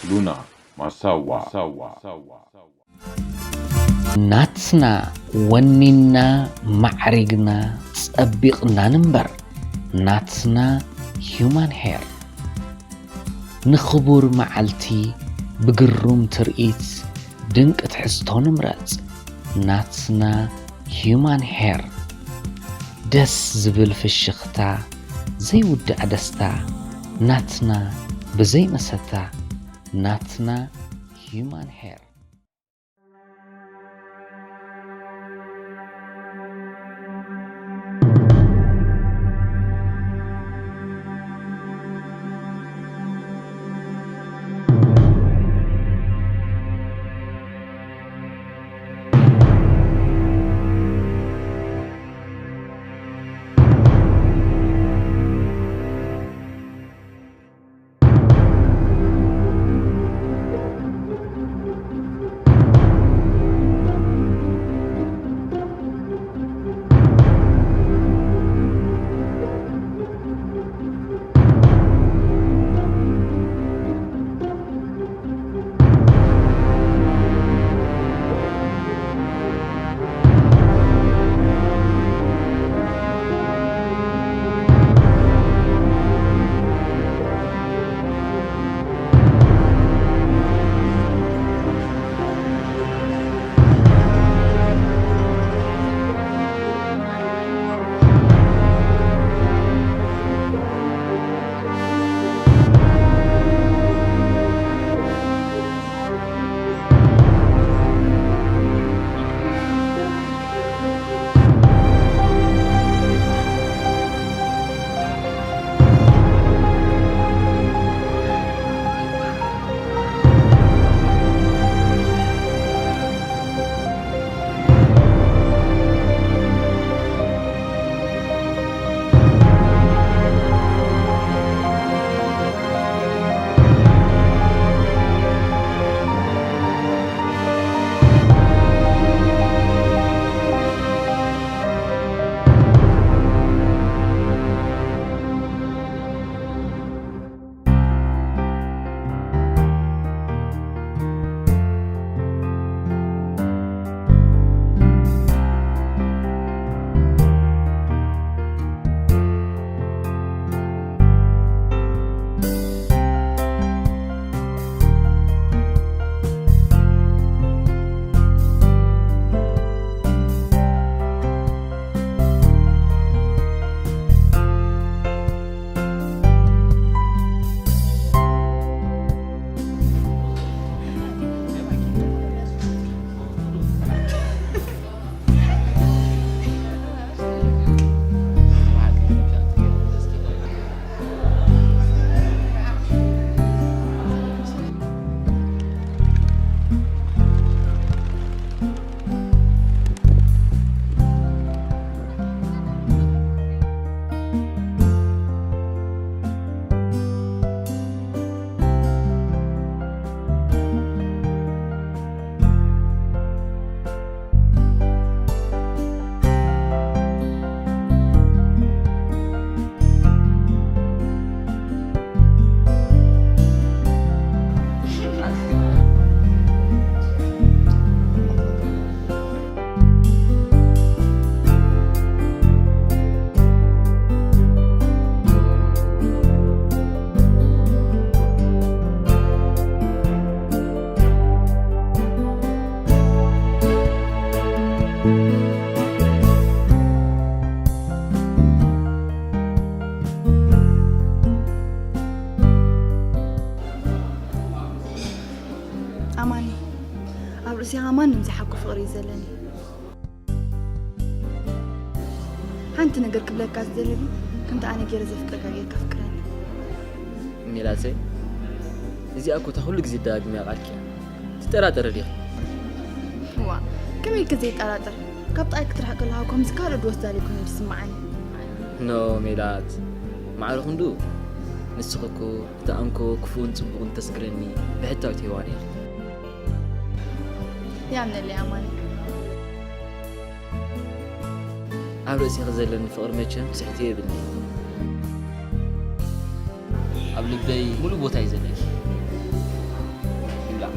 ሉና ማሳዋ። ናትና ወኒና ማዕሪግና ጸቢቕና ንንበር። ናትና ሂዩማን ሄር። ንኽቡር መዓልቲ ብግሩም ትርኢት ድንቂ ትሕዝቶ ንምረጽ። ናትና ሂዩማን ሄር። ደስ ዝብል ፍሽኽታ፣ ዘይውዳእ ደስታ። ናትና ብዘይ መሰታ። ናትና ሂዩማን ሄር። ኣማኒ፣ ኣብ ርእሲኻ ማንም ዝሓኮ ፍቕሪ እዩ ዘለኒ። ሓንቲ ነገር ክብለካ ዝደሊ፣ ከምቲ ኣነ ገይረ ዘፍቅረካ ጌርካ ፍቅረኒ። ሜላተይ፣ እዚኣ እኮ እታ ኩሉ ግዜ ደጋጊመያ ቃልኪ እያ። ትጠራጠሪ ዲኺ? ዋ፣ ከመይ ኢልኪ ዘይጠራጠር? ካብ ጥቓይ ክትርሕቂ ከለኻ እኮ ከምዚ ካልእ ድወስዳ ዘይኮነ ዝስምዓኒ። ኖ ሜላት፣ ማዕረ ክንድኡ ንስኺ እኮ እቲ ኣንኮ ክፉእን ጽቡቕን ተስግረኒ ብሕታዊት ሄዋን ኢኺ። ይኣምነለይ ኣማኒ። ኣብ ርእሲኺ ዘለኒ ፍቕሪ መቸም ስሕትዮ የብልኒ። ልበይ ሙሉ ቦታ እዩ ዘለኪ። ይብላዕ።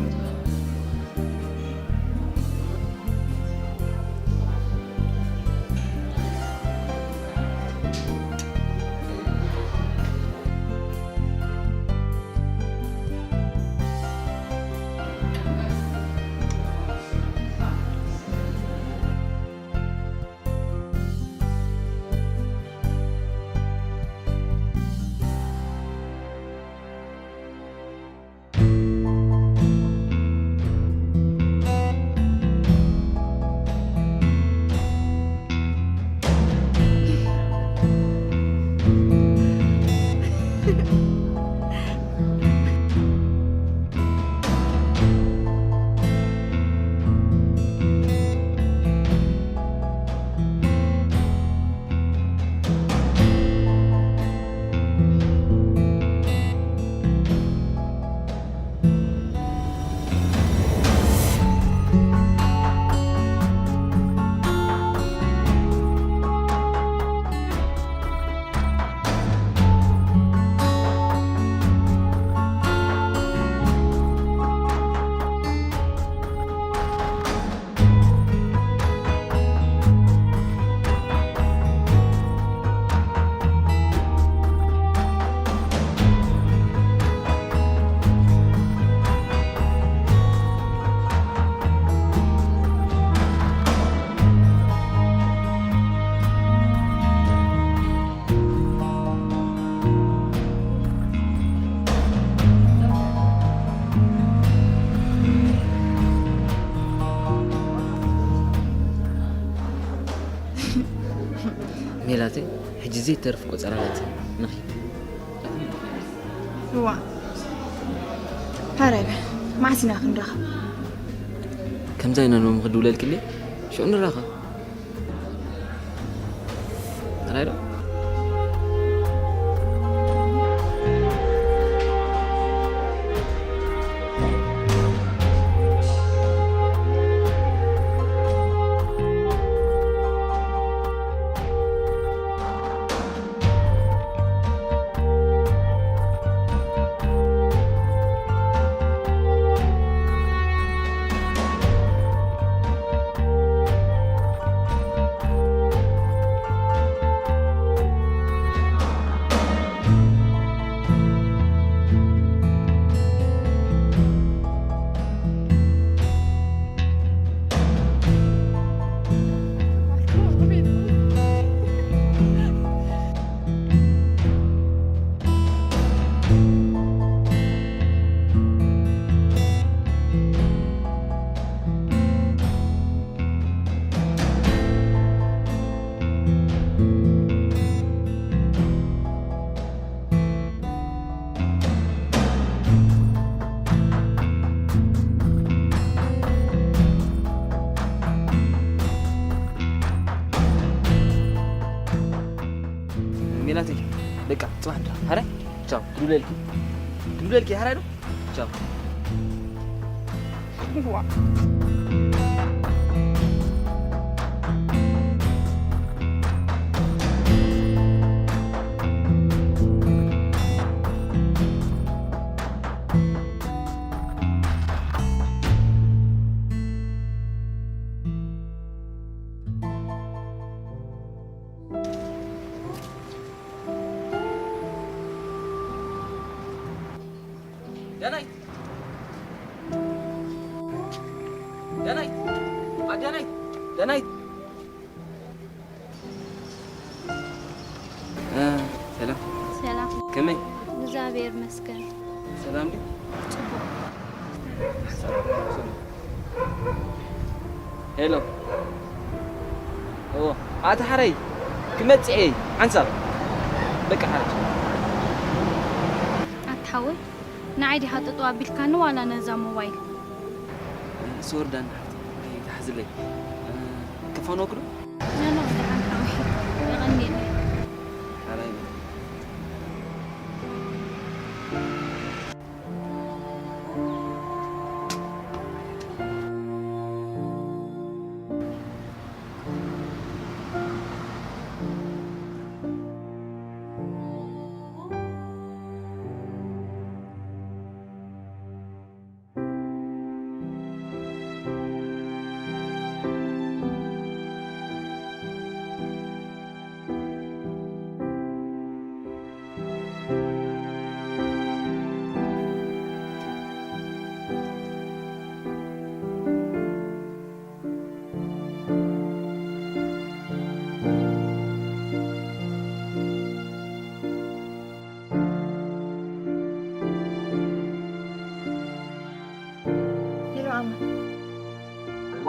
ሜላተይ፣ ሕጂ ዘይተርፍ ቆጸራታት ንኺድ። እዋ፣ ሃረይ በል፣ መዓስ ኢና ክንራኸብ? ከምዛ ኢና ሎሚ ክድውለልክልየ፣ ሽዑ ንራኸብ። ጥራይ ዶ? ሜላተይ፣ በቃ፣ ጽባሕ ንራኸብ። ሃረ? ቻው። ክድውለልኪ። ክድውለልኪ፣ ሃረ ዶ? ቻው። ዋ። ዳናይት! ዳናይት! ኣ፣ ዳናይት! ዳናይት! እ፣ ሰላም። ሰላም። ከመይ? እግዚኣብሔር ይመስገን። ሰላም ድዩ? ጽቡቕ። ሄሎ። እዎ። ኣታ ሓረይ፣ ክመጽእ እየ። ሓንሳብ። በቃ ሓረይ። ኣታ ሓወይ፣ ንዓይ ዲኻ ጠጠው ኣቢልካኒ ዋላ ነዛ ሞባይል? ሶሪ ዳኒ ሓፍተይ፣ ኣይትሓዝለይ። እ፣ ክፋነወኪ ዶ? ኖ፣ ኖ፣ ደሓን ሓወይ። የቐንየለይ። ሓራይ።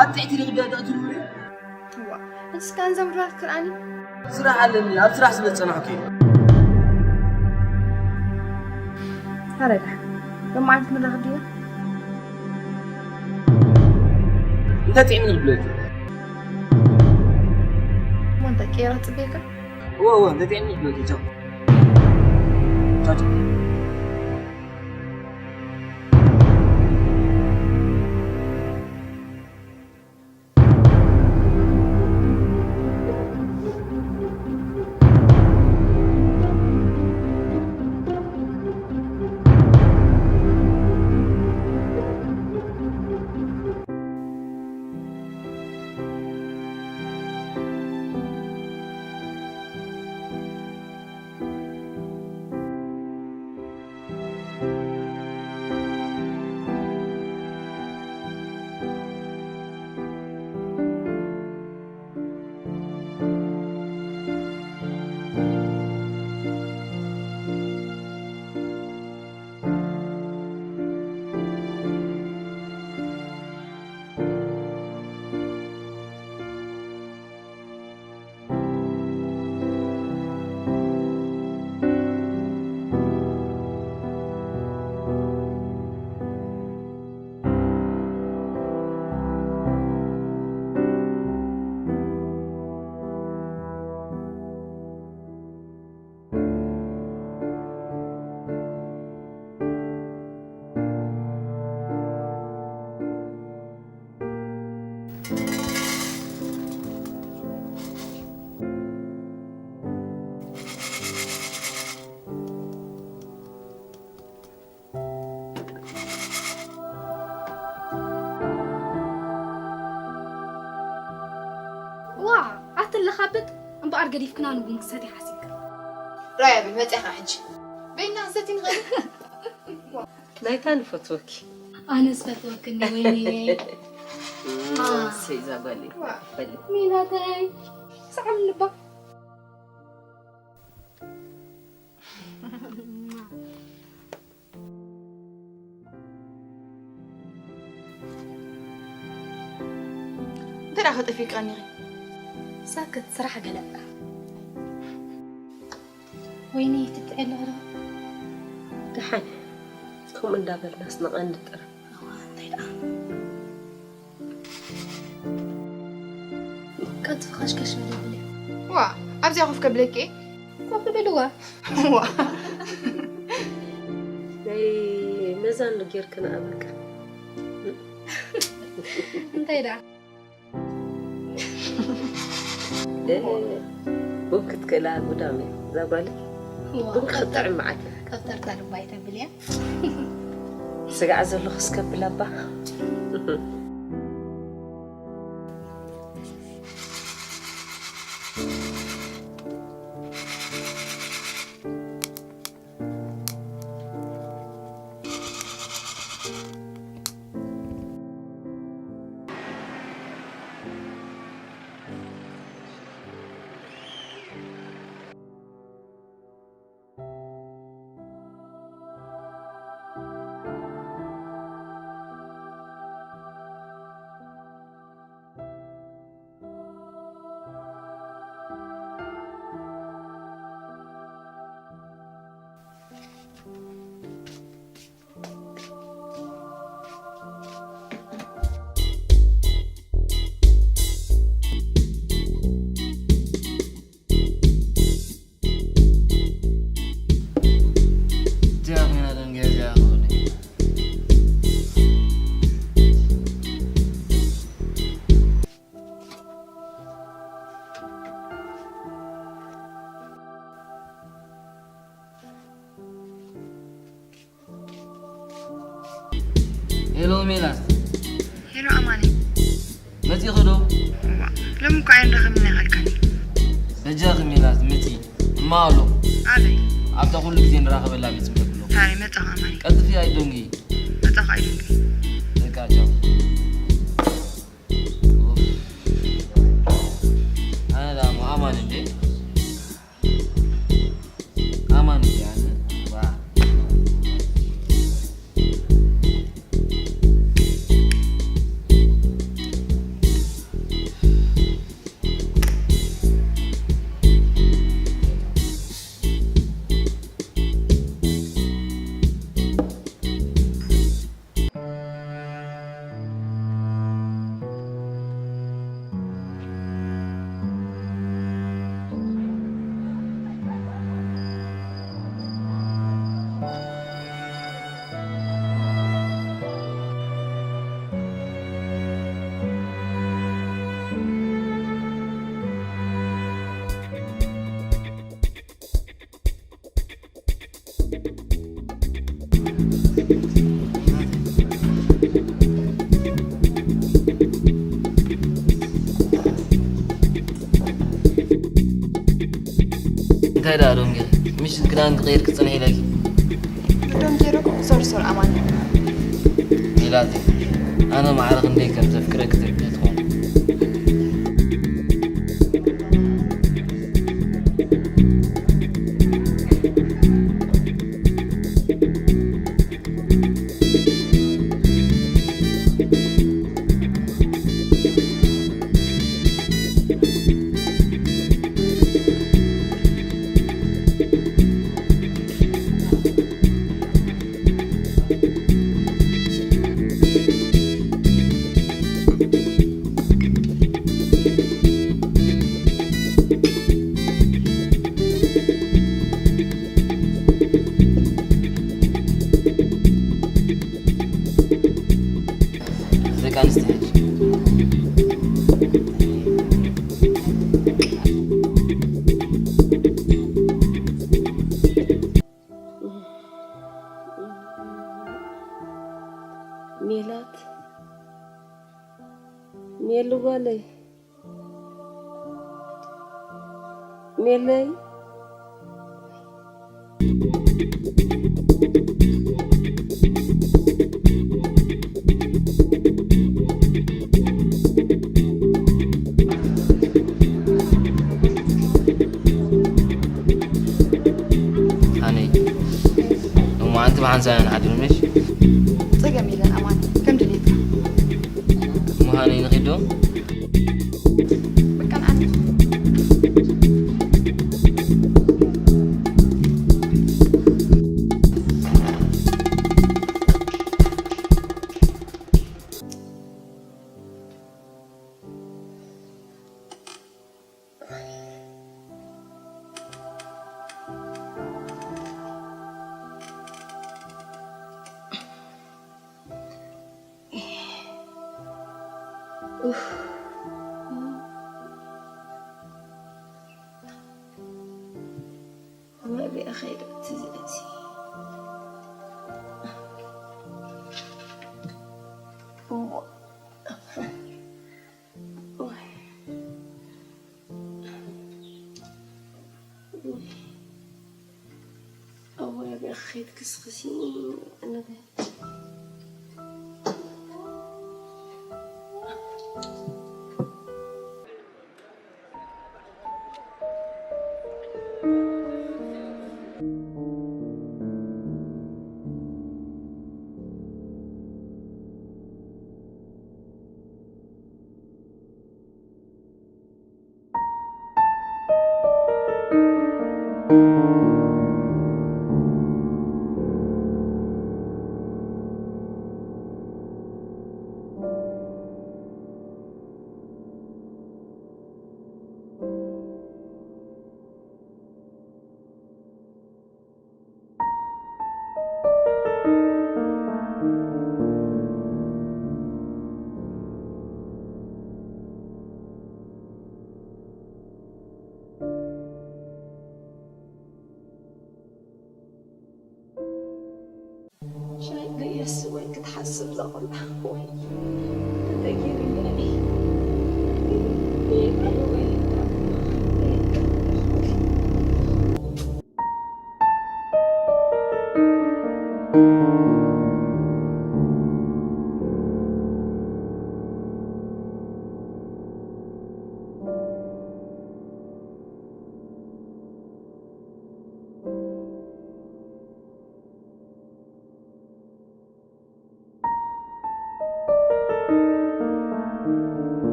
ኣጥዕቲ ልግዳ ደእትሉሪ። እዋ እስካን ዘምራት ክርኣኒ ስራሕ ኣለኒ፣ ኣብ ስራሕ ስለ ዝጸናሕኩ እዩ። ኣረዳ ሎማዓንቲ ክንራኸብ ድያ? እንታይ ጥዕሚ ንብለኪ? ሞንተ ቄራ ጽቤካ እወ እወ እንታይ ጥዕሚ ንብለኪ? ቻው ቻው ቻው። ዋ ኣትለኻብጥ እምበኣር ገዲፍክና ንቡን ክሰቲ ሓሲብካ ራያ በይ መፅኻ ሕጂ በይና ክሰቲ ንኽእል ናይታ ንፈትወኪ ኣነ ዝፈትወክኒ ወይኒ ሰይ ዛጓሊ በሊ ሚላተይ ሰዓም ልባ እንታይ ደኣ ከጠፊእካኒ ኢኺ? ሳክት ስራሕ ገለ ወይኒ ትጥዒ ኣለኹ ዶ ደሓን ከምኡ እንዳበልናስ ንቐንጥር እንታይ ደኣ ቀልጥፊ ኸሽከሽ በሊ ብልያ ዋ ኣብዚኣ ኮፍ ከብለኪ እየ ኮፍ በልዋ ዋ ናይ መዛኑ ጌርክና ኣበቃ እንታይ ደኣ ቡን ክትክእላ ጉዳም እያ እዛ ጓለይ ቡን ክጥዕም መዓት ቀብተርታ ልባይ ተብል እያ ስጋዕ ዘለኹ እስከብላ እባ ሄሎ ሜላት ሄሎ ኣማኒ መፂኺ ዶ? ሎሚ እኳ ኣይንራኸብን ኣይኸልካኒ በጃኺ ሜላት ምፂ እማ ኣሎ ኣበይ ኣብታ ኩሉ ግዜ ንራኸበላ ቤት ፅምደት ብሎ ታሪ መፃኻ ኣማኒ ቀልጥፊ ኣይዶንጊ መፃኻ ኣይደንጊ በቃ ቻው ኣነ ዳሞ ኣማን እንዴ ኣማን እንዴ ኣነ ዋ እንታይ ደኣ ዶም ገይረ? ምሽ ክዳን ክቕይር ክጽንሕ ኢለኪ። ዶም ገይረ እኮ ሶር ሶር ኣማን። ሜላተይ፣ ኣነ ማዕረ ክንደይ ከም ዘፍቅረኪ ትርድኢ ትኾኒ። ደቂ ኣንስትዮ ሜላት፣ ሜሉ ጓለይ፣ ሜለይ። ሃነይ፣ እሞ ኣንቲ ብሓንሳብ ኢና ንሓድር ምሽ? ጸገም የለን ኣማን፣ ከም ድሌትካ። እሞ ሃነይ ንኺድ ዶ? በቃ ንኣኒ። ኡፍ። ኣበይ ከይደ እቲ ዝእዚ? እሞ፣ ኦይ። ኣወይ፣ ኣበይ ክኸይድ ክስኽሲ? ሻይ ደየስ ወይ ክትሓስብ ዘቕልዓ ወይ ተደጊርኒ።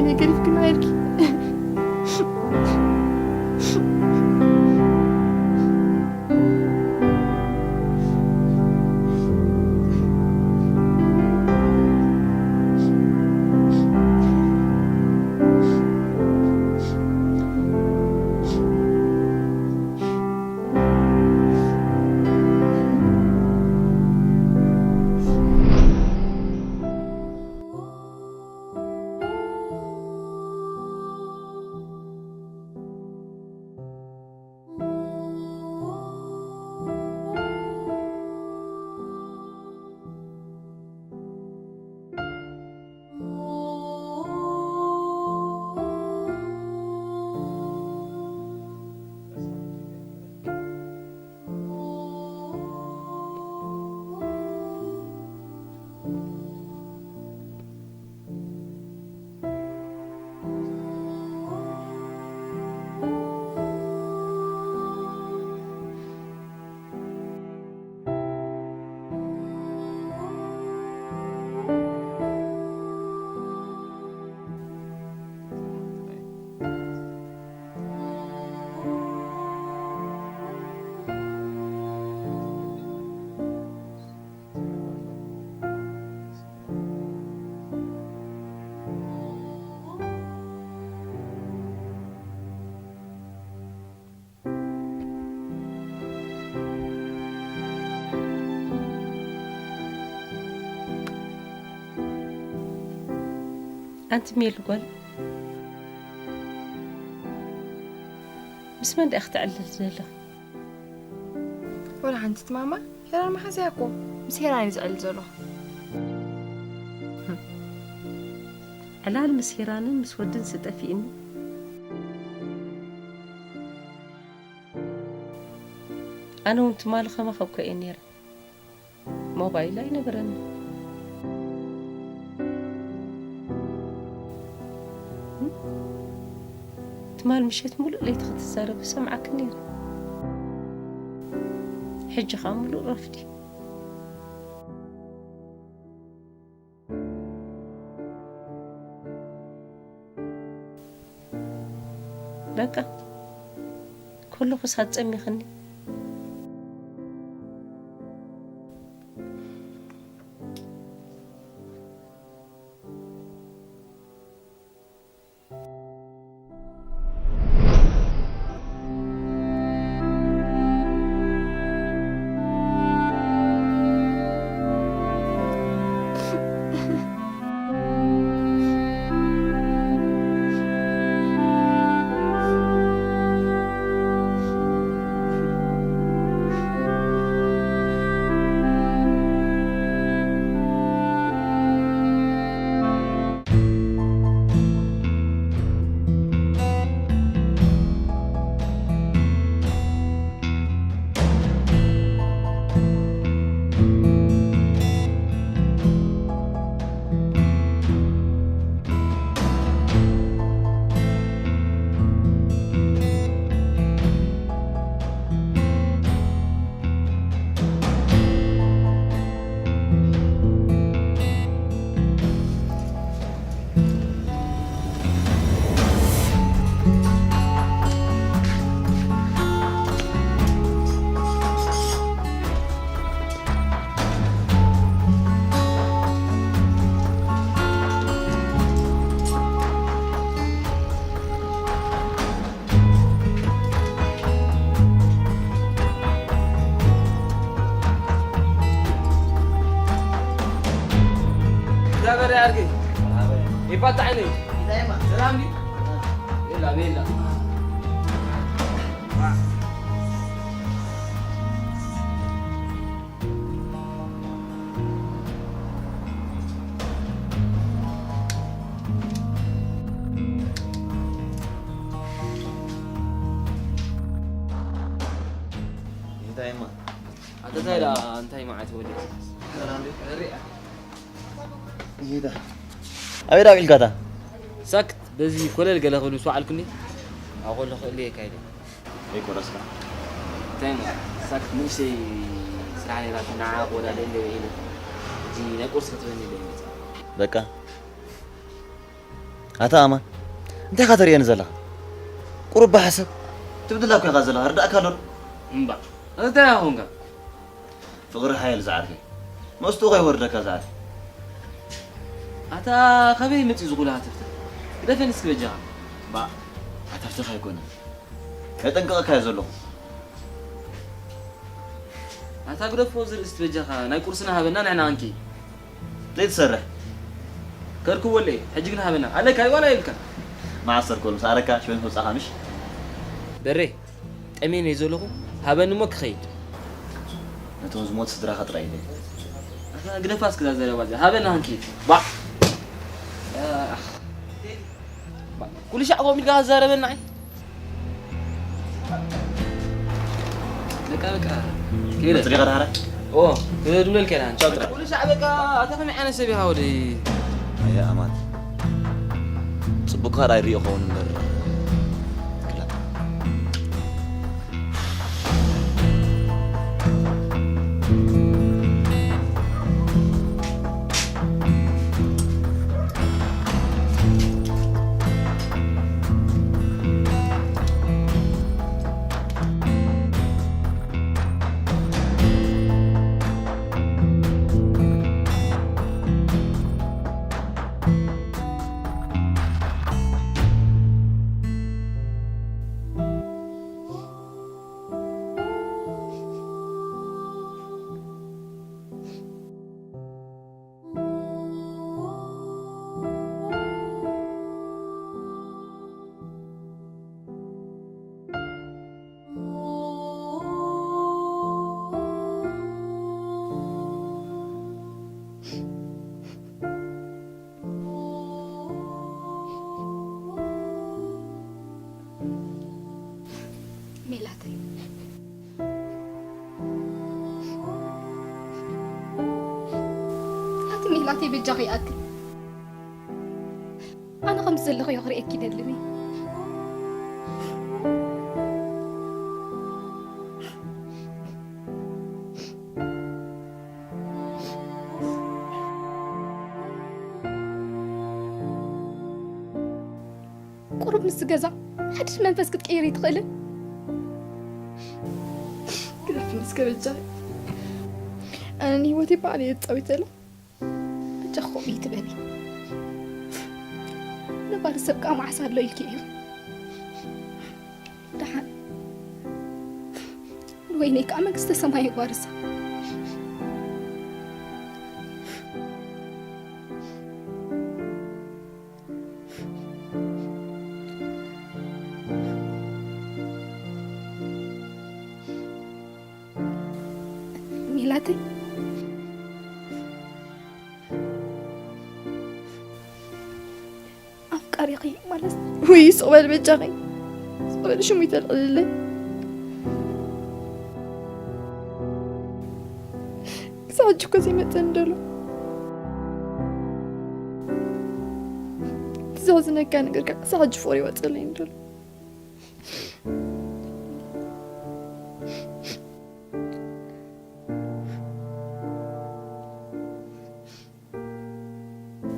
ነገር ይፍክና ይርኪ። ኣንቲ ሜሉ ጓል፣ ምስ መን ዲኣ ክትዕልል ዘለኺ? ወላ ሓንቲ ማማ፣ ሄራን መሓዝያ እኮ። ምስ ሄራን እዩ ዝዕልል ዘለኹ። ዕላል ምስ ሄራንን ምስ ወድን ስጠፊእኒ። ኣነ እውን ትማሊ ከማኺ እኮ እየ ነይረ። ሞባይል ኣይነበረኒ። ትማል ምሸት ሙሉእ ለይቲ ክትዛረብ ሰምዓኪ ነይረ። ሕጂ ኸኣ ሙሉእ ረፍዲ። በቃ፣ ከለኹስ ኣጸሚኽኒ። ዳበረ ያርገ ይባታ አይነ ሰላም ዲ ቤላ ቤላ እንታይ እማ? ኣንተ እንታይ ደኣ፣ እንታይ መዓት ወዲ? ሰላም ዶ? ሪኣ። ይዳ። ኣበይ ደኣ ቂልካታ? ሳክት፣ በዚ ኮለል ገለ ክብል ምስ ወዓልኩኒ፣ ኣብ ኮሎ ክእልየ ካይደ። ኣይኮነስካ። እንታይ እማ? ሳክት፣ ንእሽተይ ስራሕ ነይራትኒ፣ ንዓ ክወዳደር ኢለ ኢለ። ሕጂ ናይ ቁርሲ ክትበኒ ኢለ ይመጽእ። በቃ። ኣታ ኣማን፣ እንታይ ኢኻ ተርእየኒ ዘለኻ? ቁሩብ ብሓሳብ ትብድላ እኮ ኢኻ ዘለኻ፣ ርዳእካ ኣሎ ዶ? እምባ፣ እንታይ ኢኻ ኾንካ? ፍቕሪ ሓየል ዝዓርከይ፣ መስትኡ ከይወርደካ ዝዓርከይ። ኣታ ካበይ መፂኡ ዝኹሉ ሃተፍተፍ? ግደፈኒ እስኪ በጃኻ። ባ፣ ሃተፍተፍ ኣይኮነን፣ የጠንቅቐካ እየ ዘለኹ። ኣታ ግደፎ ዝርእስቲ በጃኻ፣ ናይ ቁርስና ሃበና ንሕና ክንኪ። ዘይትሰርሕ። ከርክቦለይ፣ ሕጂ ግን ሃበና። ኣለካ ዋላ የብልካ? መዓስ ሰርኮሉ፣ ምስ ኣረካ ሽወን ከውጻኻ ምሽ? በሬ፣ ጠሜን እየ ዘለኹ፣ ሃበኒ እሞ ክኸይድ። ነቶም ዝሞት ስድራኻ ጥራይ ኢለ። ኣታ ግደፋ እስኪ እዛ ዘረባ እዚኣ፣ ሃበና ክንኪድ። ባዕ። ኣኽ። ባዕ። ኩሉ ሻዕ ከምኡ ኢልካ ትዛረበና ኣይ? በቃ፣ በቃ። ከይደ። መጽሊኻ ዳሕራ? ኦ፣ ክድውለልካ ኢና፣ ቻው ጥራይ። ኩሉ ሻዕ በቃ፣ ኣታ ከመይ ዓይነት ሰብ ኢኻ ወደይ? ኣየ ኣማን። ጽቡቕካ ራይ ሪኦ ኸውን እምበር። ክላ። ሜላተይ፣ ኣቲ ሜላተይ፣ በጃኺ ይኣክል። ኣነ ከምዚ ዘለኽዮ ክርእየኪ ይደልን እየ። ቁሩብ ምስ ገዛ ሓድሽ መንፈስ ክትቅይሪ ትኽእልን? ግደፍኒ እስከ በጃኺ። ኣነ ንህይወተይ ባዕለይ እየ ዝጻወት ዘለ። በጃኺ ከምኡ ይትበሊ። ነባሪ ሰብ ከኣ መዓስ ኣሎ ኢልኪ እዩ። ደሓን ንወይነይ ከኣ መንግስተ ሰማይ የዋርሳ። ሜላተይ፣ ኣፍቃሪኺ ማለት፣ ውይ፣ ስቕ በል በጃኺ፣ ስቕ በል፣ ሽሙ ይተልዕልለይ። ክሳብ ሕጂ እኮ ዘይመጸኒ ደሎ። እቲ ዘሕዝነካ ነገር ከዓ ክሳብ ሕጂ ፍቕሪ ይወጸለይ ደሎ።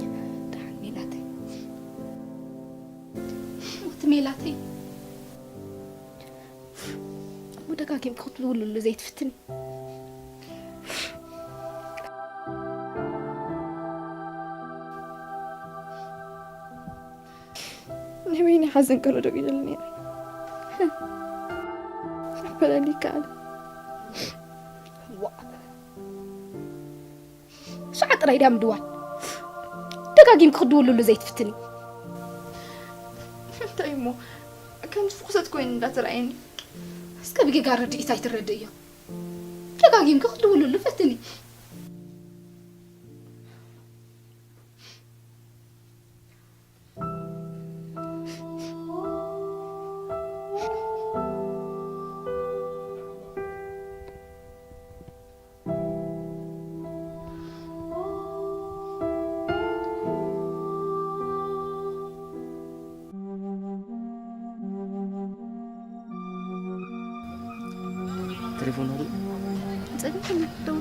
ደሓን ሜላተይ፣ ሞት ሜላተይ፣ እሞ ደጋጊምኪ ክትድውልሉ ዘይትፍትኒ? ናይ ወይኒ ሓዘን ከሎ ደው ኢለሉ ነይረ። ክሕበለኒ ይከኣል። ዋእ። ሸዓ ጥራይ ድያ ምድዋል? ደጋጊምኪ ክድውልሉ ዘይትፍትኒ? እንታይ እሞ፣ ከምዚ ፍኹሰት ኮይኑ እንዳተረኣየኒ? እስከ ብጌጋ ርድኢት ኣይትረድእዮ። ደጋጊምኪ ክትድውልሉ ፈትኒ። ቴሌፎን ዶ? ጸኒሑ ደው።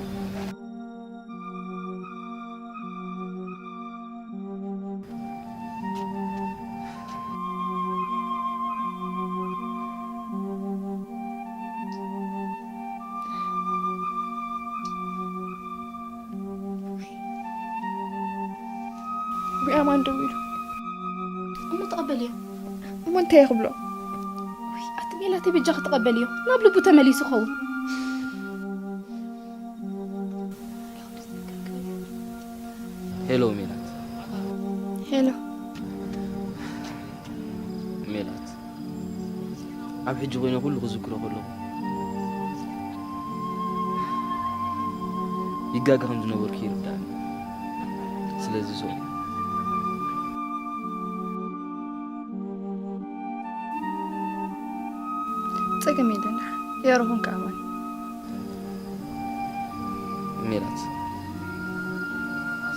ኣማን ደዊሉ። እሞ ተቐበልዮ። እሞ እንታይ ክብሎ? ኣቲ ሜላተይ በጃኺ ተቐበልዮ። ናብ ልቡ ተመሊሱ ኸውን። ሄሎ ሜላት። ሄሎ። ሜላት፣ ኣብ ሕጂ ኮይነ ኩሉ ክዝክሮ ከለኹ ይጋገ ከም ዝነበርኩ ይርዳእኒ። ስለዚ ሶሪ። ጸገም የለን። የረኹን ከኣማን። ሜላት፣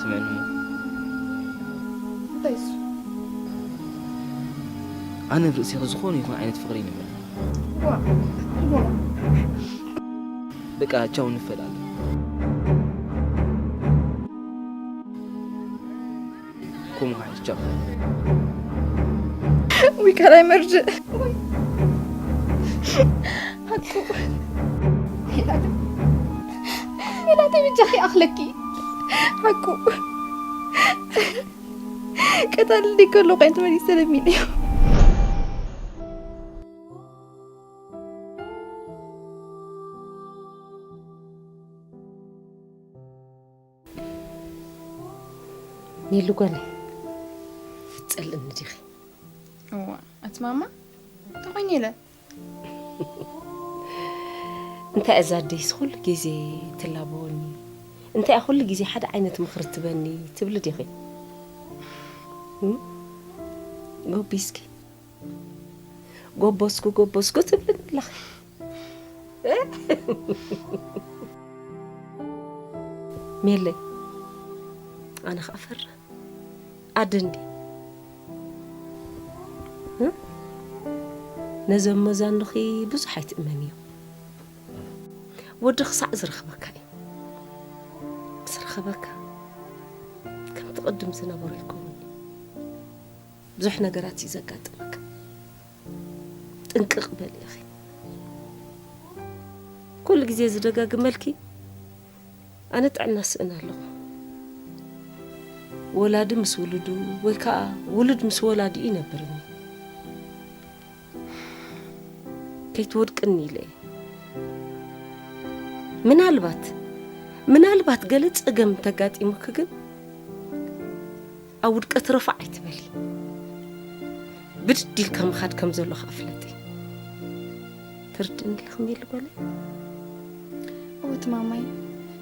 ስምዕኒ እሞ። እንታይ እሱ? ኣነ ኣብ ርእሲኺ ዝኾነ ይኹን ዓይነት ፍቕሪ ይነበረ። ዋ፣ ዋ። በቃ ቻው፣ ንፈላለ። ከምኡ ከዓ ቻው። ውይ፣ ካልኣይ መርድእ። ሓቁ። ሜላተይ በጃኺ ይኣኽለኪ። ሓቁ። ቀታሊ ከሎ ኮይን ተመሊሰ ለሚን እዩ። ሜሉ ጓለይ፣ ክትጸልእኒ ዲኺ? እዋ፣ ኣቲ ማማ፣ እንታይ ኮይነ ኢለ? እንታይ እዛ ኣደይስ ኩሉ ግዜ ትላበወኒ? እንታይ ኩሉ ግዜ ሓደ ዓይነት ምኽሪ ትበኒ ትብሊ ዲኺ? እም? ጎቢስኪ፣ ጎበዝኩ፣ ጎበዝኩ ትብልኒ ኣለኺ። ሜለይ፣ ኣነ ኸኣ ፈርሕ። ኣደ እንድየ። እም? ነዞም መዛኑኺ ብዙሕ ኣይትእመንዮም። ወዲ ክሳዕ ዝረኽበካ እዩ። ምስ ረኸበካ፣ ከምቲ ቅድም ዝነበሮ ኣይከውንን እዩ። ብዙሕ ነገራት እዩ ዘጋጥመካ። ጥንቅቕ በል ኢኺ። ኩሉ ግዜ ዝደጋግመልኪ፣ ኣነ ጥዕና ስእን ኣለኹ። ወላዲ ምስ ውሉዱ ወይ ከዓ ውሉድ ምስ ወላዲኡ ይነብርኒ። ከይትወድቅኒ ኢለ እየ። ምናልባት፣ ምናልባት ገለ ጸገም እንተጋጢሙኪ ግን ኣብ ውድቀት ረፋዕ ኣይትበሊ። ብድድ ኢልካ ምኻድ ከም ዘሎ ከኣ ፍለጢ። ትርድእኒ ኣለኺ ሜሉ ጓለይ? እወ እቲ ማማይ፣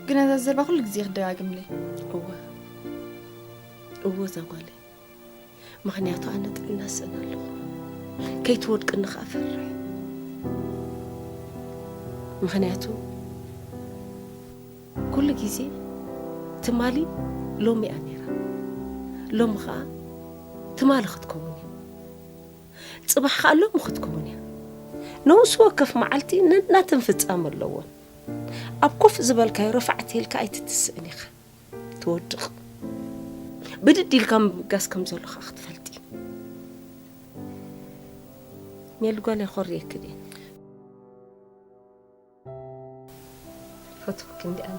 ግን ነዛ ዘረባ ኩሉ ግዜ ክደጋግምለይ። እወ፣ እወ እዛ ጓለይ። ምኽንያቱ ኣነ ጥዕና ስእን ኣለኹ። ከይትወድቅኒ ከኣ ፈርሕ። ምኽንያቱ ኩሉ ግዜ ትማሊ ሎሚ እያ ነይራ። ሎሚ ኸኣ ትማሊ ክትከውን እያ። ጽባሕ ኸኣ ሎሚ ክትከውን እያ። ነውሲ ወከፍ መዓልቲ ነናተን ፍጻመ ኣለወን። ኣብ ኮፍ ዝበልካዮ ረፋዕ ተይልካ ኣይትትስእን ኢኻ። ትወድቕ። ብድድ ኢልካ ምብጋስ ከም ዘሎ ኸኣ ክትፈልጢ። ሜሉ ጓለይ፣ ኮርየኪ ድየ? ፈትወኪ እንዲ ኣነ።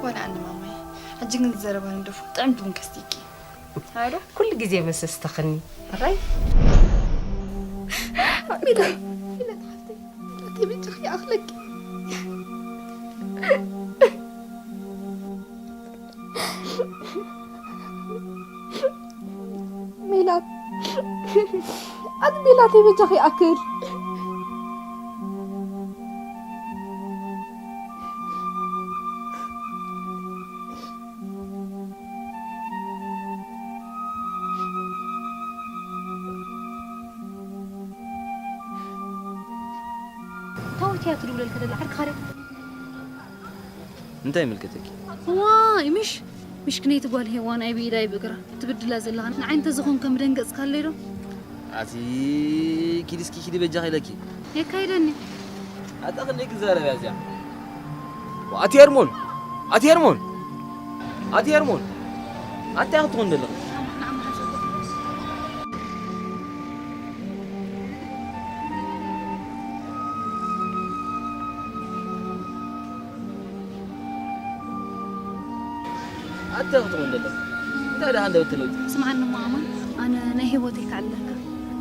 ወላ ኣነ ማማይ። ሕጂ ግን ዝዘረባ ንደፉ ጥዕምቲ ቡን ከስቲኪ። ሃይዶ? ኩሉ ግዜ መሰስተኽኒ። ኣራይ? ሚላ፣ ሚላ ተሓፍተይ። ሚላ ተይ በጃኺ ይኣኽለኪ። ሜላት፣ ኣቲ ሜላተይ በጃኺ ይኣክል። ታወት እያ ትድውለልካ ደላ ዓርኪ ኻርያ። እንታይ ይምልከተኪ? ዋይ ምሽ ምሽክነይቲ ጓል ሄዋን ኣይ ብኢዳ ኣይ ብእግራ ትብድላ ዘለኻ ንዓይ እንተዝኾን ከም ደንገጽካለይ ዶ? ኣቲ ኪዲ እስኪ ኪዲ በጃኺ ኢለኪ። የካይደኒ። ኣታ ክንደይ ክዛረብ እያ እዚኣ? ኣቲ ሄርሞን! ኣቲ ሄርሞን! ኣቲ ሄርሞን! ኣታ ክትኾን ዘለኻ? ኣታ ክትኾን ዘለኻ? እንታይ ደኣ ሃንደበት ትለውጢ? ስምዓኒ እሞ ኣማን፣ ኣነ ናይ ህይወተይ ክዕልለካ።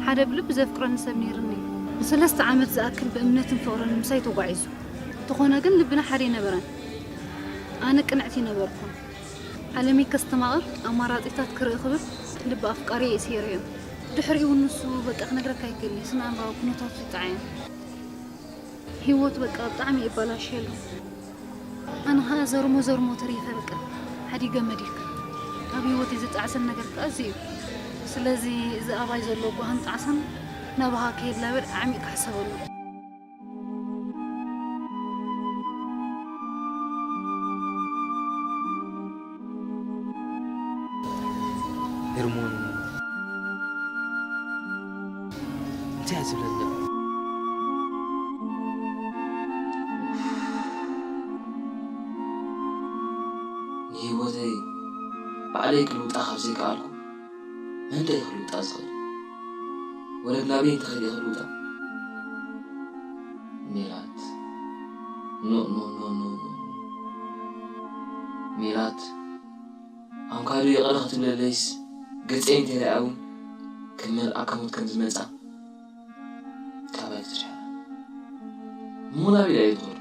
ሓደ ብልቢ ዘፍቅረኒ ሰብ ነይርኒ። ንሰለስተ ዓመት ዝኣክል ብእምነትን ፍቕርን ምሳይ ተጓዒዙ። እንተኾነ ግን ልብና ሓደ ኣይነበረን። ኣነ ቅንዕቲ ነበርኩ። ዓለመይ ከስተማቕር ኣማራጺታት ክርኢ ክብል ልቢ ኣፍቃሪየ እየ ስሒረዮ። ድሕሪኡ እውን ንሱ በቃ ክነግረካ ኣይክእልን እየ። ስነ ኣእምራዊ ኩነታቱ ይጠዓየን። ህይወት በቃ ብጣዕሚ ይበላሸሉ። ኣነ ኸዓ ዘርሞ ዘርሞ ተሪፈ በቃ ሓዲገ መዲክ። ኣብ ህይወተይ ዝጠዓሰን ነገር ከኣ እዚ እዩ። ስለዚ እዚ ኣባይ ዘሎ ጓህን ጣዕሳን ናባኻ ከይላበድ ዓሚቕ ክሕሰበሉ። ሄርሞን፣ እንታይ እያ ትብለኒ? ንህይወተይ ባዕለይ ክልውጣ ካብ ዘይከኣልኩ፣ መን ደኣ እዩ ክልውጣ ዝኽእል? ወለድ ናበይ እንተኸይደ ክልውጣ? ሜላት፣ ኖ፣ ኖ፣ ኖ፣ ኖ፣ ኖ። ሜላት፣ ኣንኳዶ ይቕረ ክትብለለይስ፣ ገጸይ እንተይረኣያ እውን ከም መልኣከ ሞት ከም ዝመጻ ካብ ኣይትርሕቕ። እሞ ናበይ ደኣ እየ ዝኸዶ?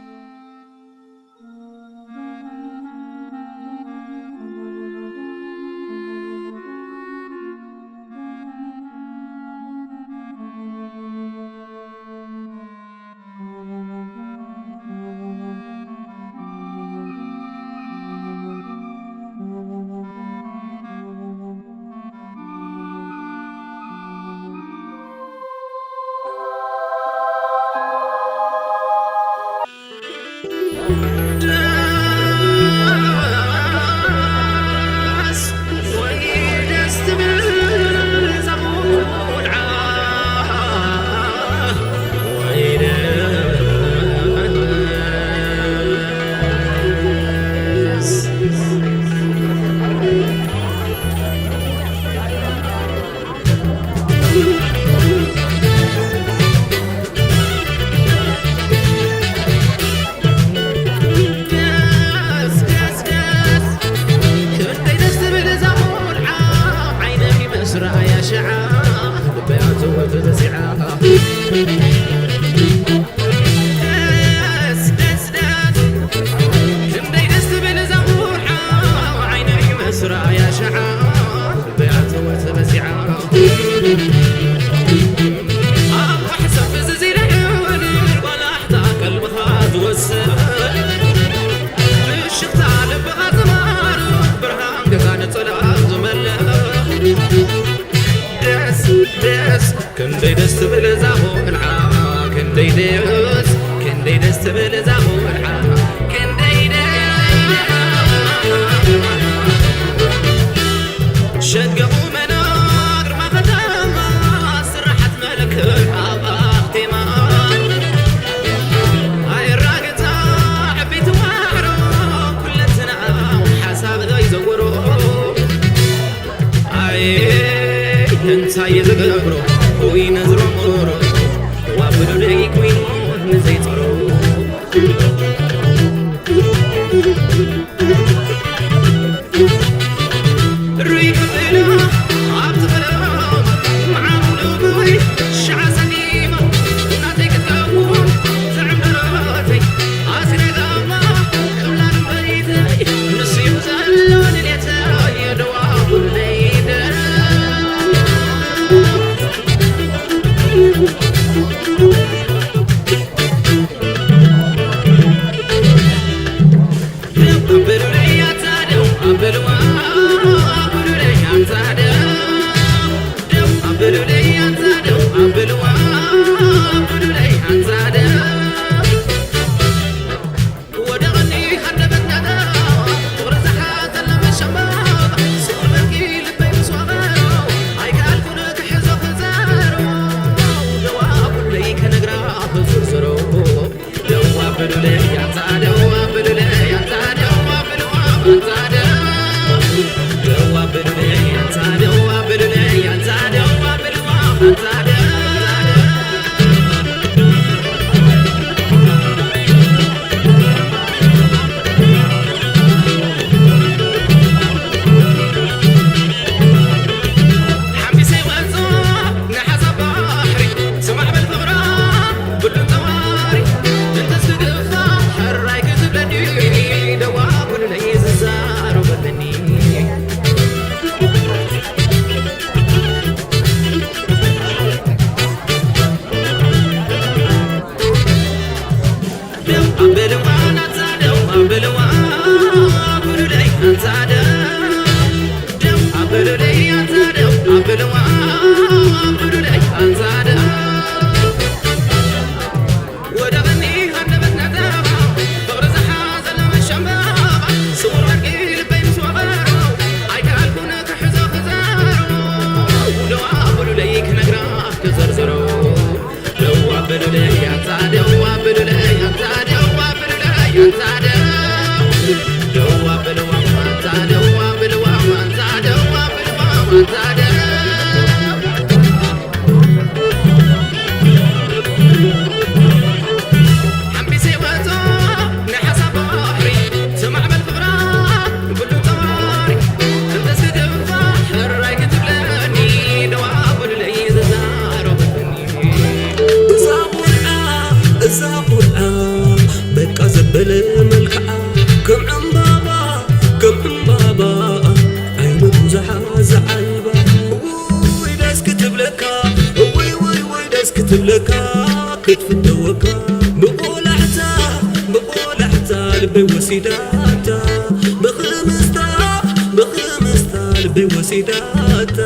ደስ ደስ ደስ፣ ክንደይ ደስ ትብል እዛ ቆልዓ፣ ዓይነይ ምስ ረኣያ ሽዓ፣ ልበይ ኣተወት በዚዓ። ደስ ደስ ደስ፣ ክንደይ ደስ ትብል እዛ ቆልዓ፣ ዓይነይ ምስ ረኣያ ሽዓ፣ ልበይ ኣተወት በዚዓ። ኣብ ዋሕሰብ ፍዝዝ ኢለ እብል፣ ቆላሕታ ቀልብኻ ዝወስን፣ ፍሽኽታ ልብኻ ዝማርኽ፣ ብርሃን ገዛ ንጸላም ዝመልእ። ደስ ደስ፣ ክንደይ ደስ ትብል እዛ ቆልዓ፣ ክንደይ ደስ፣ ክንደይ ደስ ትብል እዛ ቆልዓ፣ ክንደይ ደስ። ሸገ ቁመና ግርማ ከተማ፣ ስራሓት መልክዕ ኣብ ኣኽቴማ። ኣይራገታ ዓበይቲ ዋዕሮ፣ ኩለንትናኡ ሓሳብ ዘይዘውሮ። ኣይ፣ እንታይ እየ ዝገብሮ፣ ኮይነ ዝረምሮ፣ ዋብሉለይ ኮይኑ ንዘይጸሮ። ርይ ከብላ ኣብቲ ኸረም፣ መዓሙ ንጉይ ሸዓ ሰሊማ፣ እናተይ ክትከውን ዝዕምረተይ፣ ኣስረጋማ ክብላ ንበይተይ፣ ንሱ እዩ ዘሎ ድሌተይ፣ ደዋ ኩለይ ደረ። እዛ ቆልዓ በቃ ዘበለ መልክዓ፣ ከም ዕምባባ፣ ከም ዕምባባ፣ ዓይኑ ብዙሓት ዝዓይባ። እውይ ደስ ክትብለካ፣ እውይ፣ ውይ፣ ውይ ደስ ክትብለካ፣ ክትፍተወካ ብቆላሕታ፣ ብቆላሕታ ልበይ ወሲዳታ፣ ብኽምስታ፣ ብኽምስታ ልበይ ወሲዳታ።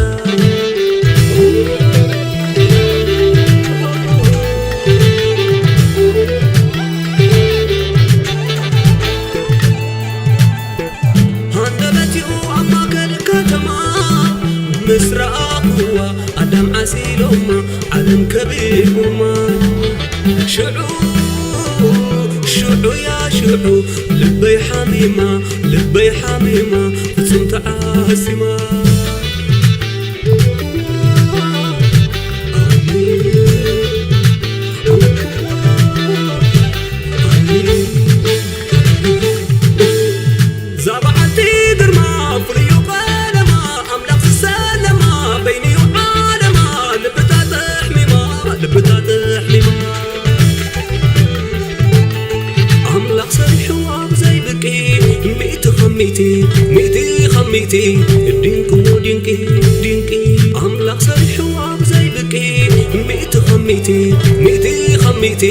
ሃንደበትኡ ኣብ ማእከል ከተማ ምስ ረኣኽዋ ኣዳም ዓሲሎማ ዓለም ከቢቦማ። ሽዑ ሽዑ ያ ሽዑ ልበይ ሓሚማ፣ ልበይ ሓሚማ ፍጹም ተዓሲማ። እዛ በዓልቲ ግርማ ፍሉዩ ቀለማ ኣምላኽ ዝሰለማ በይንዩ ዓለማ ልብታ ተሕሚማ ልብታ ተሕሚማ ኣምላኽ ሰሪሑ ኣብ ዘይብቂ ሚእቲ ካብ ሚእቲ ሚእቲ ካብ ሚእቲ ድንቂ ድንቂ ድንቂ ኣምላኽ ሰሪሑ ኣብ ዘይብቂ ሚእቲ ካብ ሚእቲ ሚእቲ ካብ ሚእቲ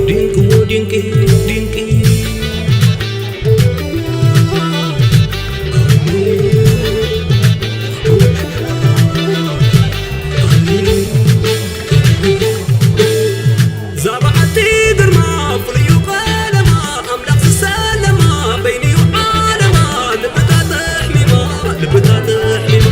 ድንቂ ድንቂ ድንቂ እዛ በዓልቲ ግርማ ፍሉዩ ቀለማ ኣምላኽ ዝሰለማ በይንዩ ዓለማ ልብታ ተሕሚማ ልብታ ተሕሚማ።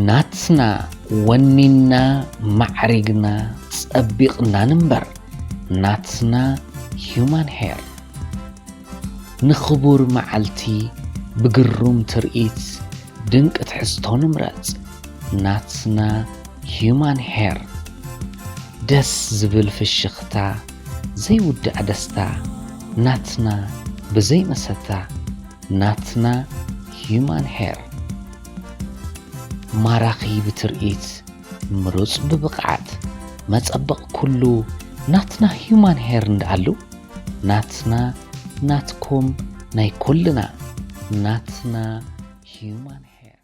ናትና ወኒና ማዕሪግና ጸቢቕና ንንበር። ናትና ሂዩማን ሄር። ንኽቡር መዓልቲ ብግሩም ትርኢት ድንቂ ትሕዝቶ ንምረጽ። ናትና ሂዩማን ሄር። ደስ ዝብል ፍሽኽታ፣ ዘይውዳእ ደስታ። ናትና ብዘይ መሰታ። ናትና ሂዩማን ሄር። ማራኺ ብትርኢት፣ ምሩጽ ብብቕዓት፣ መጸበቕ ኩሉ ናትና ሂዩማን ሄር እንደኣሉ። ናትና፣ ናትኩም፣ ናይ ኩልና። ናትና ሂዩማን ሄር።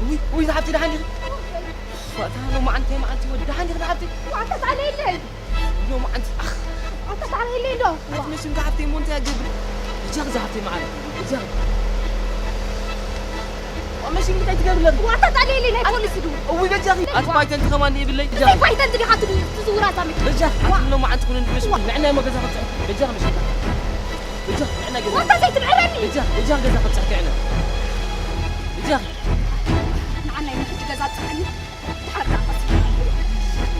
ውይ፣ ውይ፣ ዝሓብቲ ደሓን ዲኺ? ዋታ ሎማዓንቲ መዓልቲ ወዲ ደሓን ዲኺ ዝሓብቲ? ዋታ ሳለ የለን። ሎማዓንቲ፣ ኣኽ። ዋታ ሳለ የለን ዶ? ኣቲ መሽን ክሓብቲ እሞ እንታይ ኣገብር? በጃኺ ዝሓብቲ መዓል። በጃኺ። ዋ፣ መሽን እንታይ ትገብር ኣለኺ? ዋታ ሳለ የለን፣ ናይ ፖሊስ ዱ። እውይ፣ በጃኺ። ኣቲ ፋይተንቲ ከማን ይብለይ። በጃኺ። እንታይ ፋይተንቲ ዲኻ ትብል? ትዝውራ እዛ መኪና። በጃኺ። ዋ። ኣቲ ሎማዓንቲ ኩሉ እንድመሽ። ዋ። ንዕና እሞ ገዛ ኸብጽሕ። በጃኺ መሽን። በጃኺ፣ ንዕና ገዛ። ዋታ ዘይትብዕረኒ። በጃኺ፣ በጃኺ ገዛ ኸብጽሕ። ዲኺ? ንዓናይ ንሕጂ ገዛ ጽንሐኒ። ድሓር ከኣ ቀስ ኢልካ።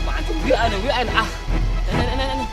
መዓንቲ ዊኣነ፣ ዊኣነ፣ ኣኽ። ነይ፣ ነይ፣ ነይ፣ ነይ።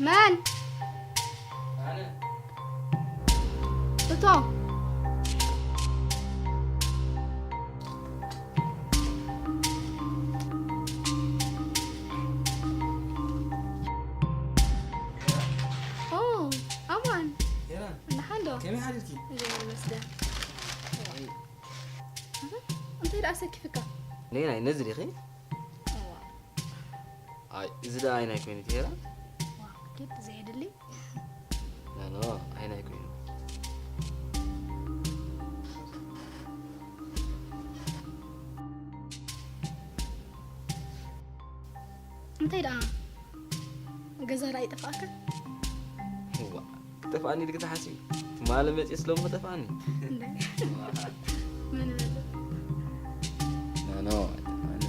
መን? ኣነ። እቶ። ኦ፣ ኣማን። ሄራን። እንደሓን ዶ? ከመይ ሓዲርኪ? እግዚኣብሔር ይመስገን። እንታይ ደኣ ሰኪፍካ? ነይ ናይ ነዚ ዲኺ? እዋ። ኣይ፣ እዚ ደኣ ኣይናይ ኮይኑ ትሄራ? ዋ፣ ኪድ ዘየድሊ። ኖ፣ ኖ፣ ኣይናይ ኮይኑ። እንታይ ደኣ? ገዛ ደኣ ይጠፍኣካ? እዋ፣ ክጠፍኣኒ ኢልኪ ትሓስቢ? ትማሊ መፂኤስ ሎሚ ክጠፍኣኒ? እንደ-፣ መን በለ? ኖ፣ ኖ፣ ኣይጠፍኣኒ።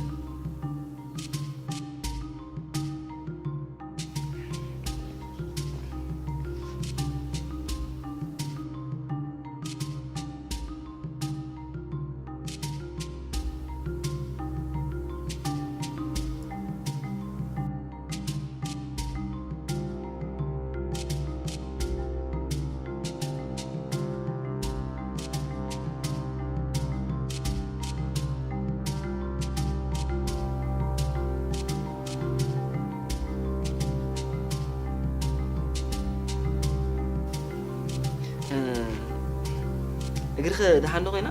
ግርኸ ደሓን ዶ ኮይና?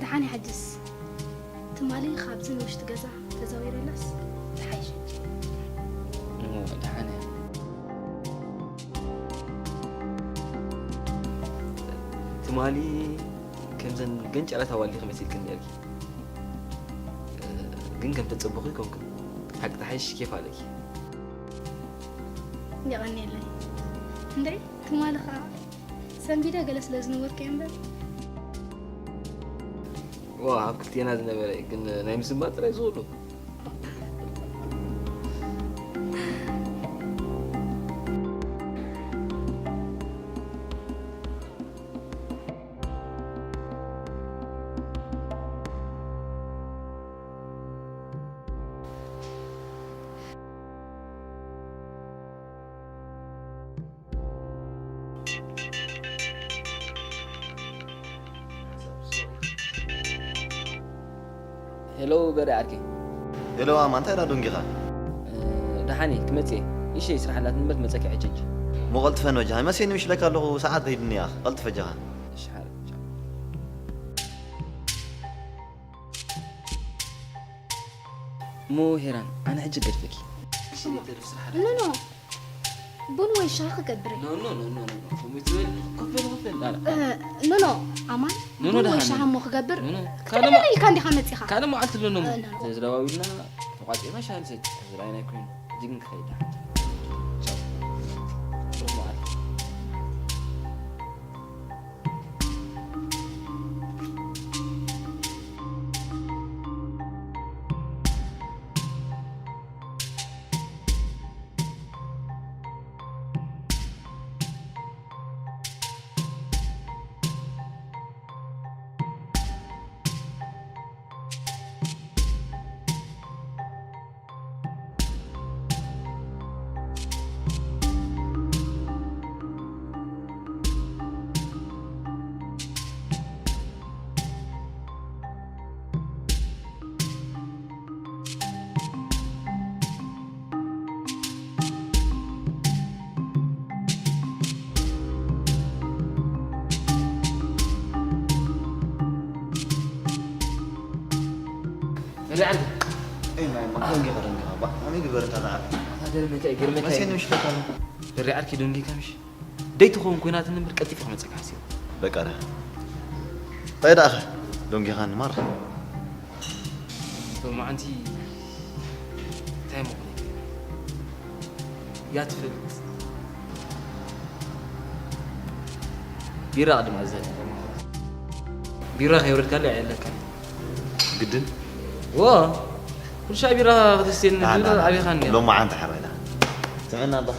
ደሓን እያ። ሕጅስ ትማሊ ካብዚ ንውሽጢ ገዛ ተዛዊረላስ ትሓይሽ። እሞ ደሓን እያ። ትማሊ ከምዘን ገንጨላት ኣዋልዲ ክመሲልክን ነርኪ። ግን ከም ተጸበኹ ይኮንክን። ሓቂ ተሓይሽ ኬፍ ኣለኪ። የቐንየለይ። እንዴ ትማሊ ኸዓ ሰንቢደ ገለ ስለ ዝነበርኩ እየ እምበር። ዋ ኣብ ክልቴና ዝነበረ እዩ፣ ግን ናይ ምስንባጥ ጥራይ ዝኹሉ። ሄሎ በሪ ዓርከይ። ሄሎ ኣማ፣ እንታይ ዳ ደንጊኻ? ደሓን እየ፣ ክመጽእ እየ። እሺ፣ ስራሕ ኣላትኒ እምበር ክመጸኪ ሕጂ ሕጂ። እሞ ቀልጥፈ እንበጃ፣ መሲኒ ምሽ ለካ ኣለኹ፣ ሰዓት ከይድኒ እያ። ቀልጥፈ ጃኻ። እሺ፣ ሓረ። እሞ ሄራን፣ ኣነ ሕጂ ገድፈኪ። ኖ ኖ፣ ቡን ወይ ሻሂ ክገብር እየ። ኖ ኖ ኖ ኖ ኖ፣ ከምኡ ትበል። ኮፍ በል፣ ኮፍ በል። ላላ። እ፣ ኖ ኖ፣ ኣማን፣ ኖ ኖ፣ ቡን ወይ ደሓን ሻሂ ነኝ። እሞ ክገብር ኖ ኖ፣ ካልእ ክትቀበለኒ ኢልካ እንዲኻ መጺኻ። ካልእ መዓልቲ ኣሎ ኖ። እ፣ ኖ ኖ። ስለዚ ደዋዊልና ተቋጺርና ሻሂ ንሰቲ። ዝረኣይና ኣይኮይኑ። ሕጂ ግን ክኸይድ ደሓን። ቻው። ብሩኽ መዓልቲ። ደይ ትኸውን ኮይናትኒ እምበር ቀልጢፈ ክመፀካ ሓሲበ። በቃ ደኣ እንታይ ደኣኸ ዶንጊኻኒ ማራ። ሎማዓንቲ እንታይ ምኾነ እያ ትፈልጥ? ቢራ ቅድም ኣዘኒ። ቢራ ከየውረድካለይ ኣየለካን። ግድን ዎ ኩሉ ሻዕ ቢራ ክትስትየኒ ና፣ ና፣ ና። ኣቢኻኒ። ሎማዓንቲ ሕራይ ደኣ ስምዕና ኣሎ።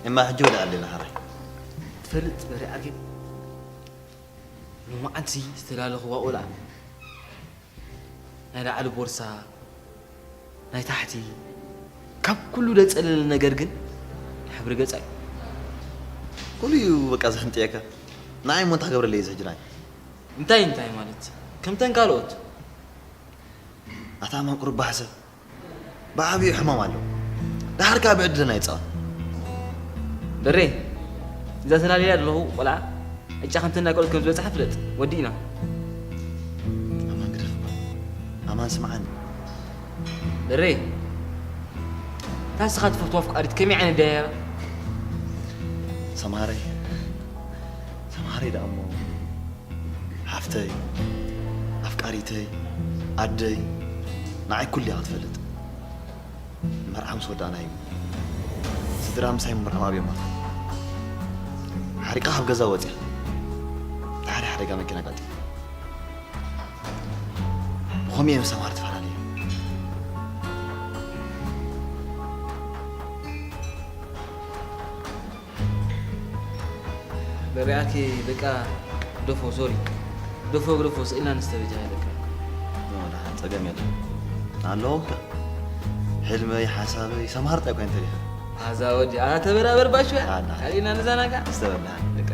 እማ ሕጂ ወደ ኣሌና ሓራይ ትፈልጥ በሪ ዓርኪ ሎማዓንቲ ዝተላለኽዋ ቆልዓ ናይ ላዕሊ ቦርሳ ናይ ታሕቲ ካብ ኩሉ ደጸለለ ነገር ግን ሕብሪ ገጻ እዩ። ኩሉ እዩ በቃ ዘሕንጥየካ። ንዓይ እሞ እንታይ ክገብረለይ እዚ ሕጂ ንዓይ? እንታይ እንታይ ማለት ከምተን ካልኦት? ኣታ ማንቁርባሕ ሰብ ብዓብዩ ሕማም ኣሎ። ደሓር ከኣ ብዕድልና ይጻወት። በሬ እዛ ተላልያ ዘለኹ ቆልዓ ዕጫ ከምተን ናይ ቆልዑት ከም ዝበጽሓ ፍለጥ። ወዲእና። ኣማን ግደፍ እባ። ኣማን ስምዓኒ። በሬ እታ ንስኻ ትፈትዋ ኣፍቃሪት ከመይ ዓይነት ድያ ነይራ? ሰምሃረይ ሰምሃረይ ደኣ እሞ ሓፍተይ ኣፍቃ ኣሪተይ ኣደይ ንዓይ ኩሉ እያ ክትፈልጥ። መርዓ ምስ ወዳእና እዩ ስድራ ምሳይ ምርዓው ኣብዮም። ሓሪቃ ካብ ገዛ ወፅያ ድሓደ ሓደጋ መኪና ጋጢ ብኸምኡ እዮም ሰማር ተፈላለዩ። በሪኣኪ በቃ ደፎ ሶሪ ደፎ ግደፎ ስኢልና ንስተበጃ ያለካ ጸገም የለ ኣለዎ። ሕልመይ ሓሳበይ ሰማር ጣይ ኮይን ተሪኸ ኣዛ ወዲ ኣተበራበር ባሽ ኣና። ካሊና ንዛናጋ ዝተበላሃ በቃ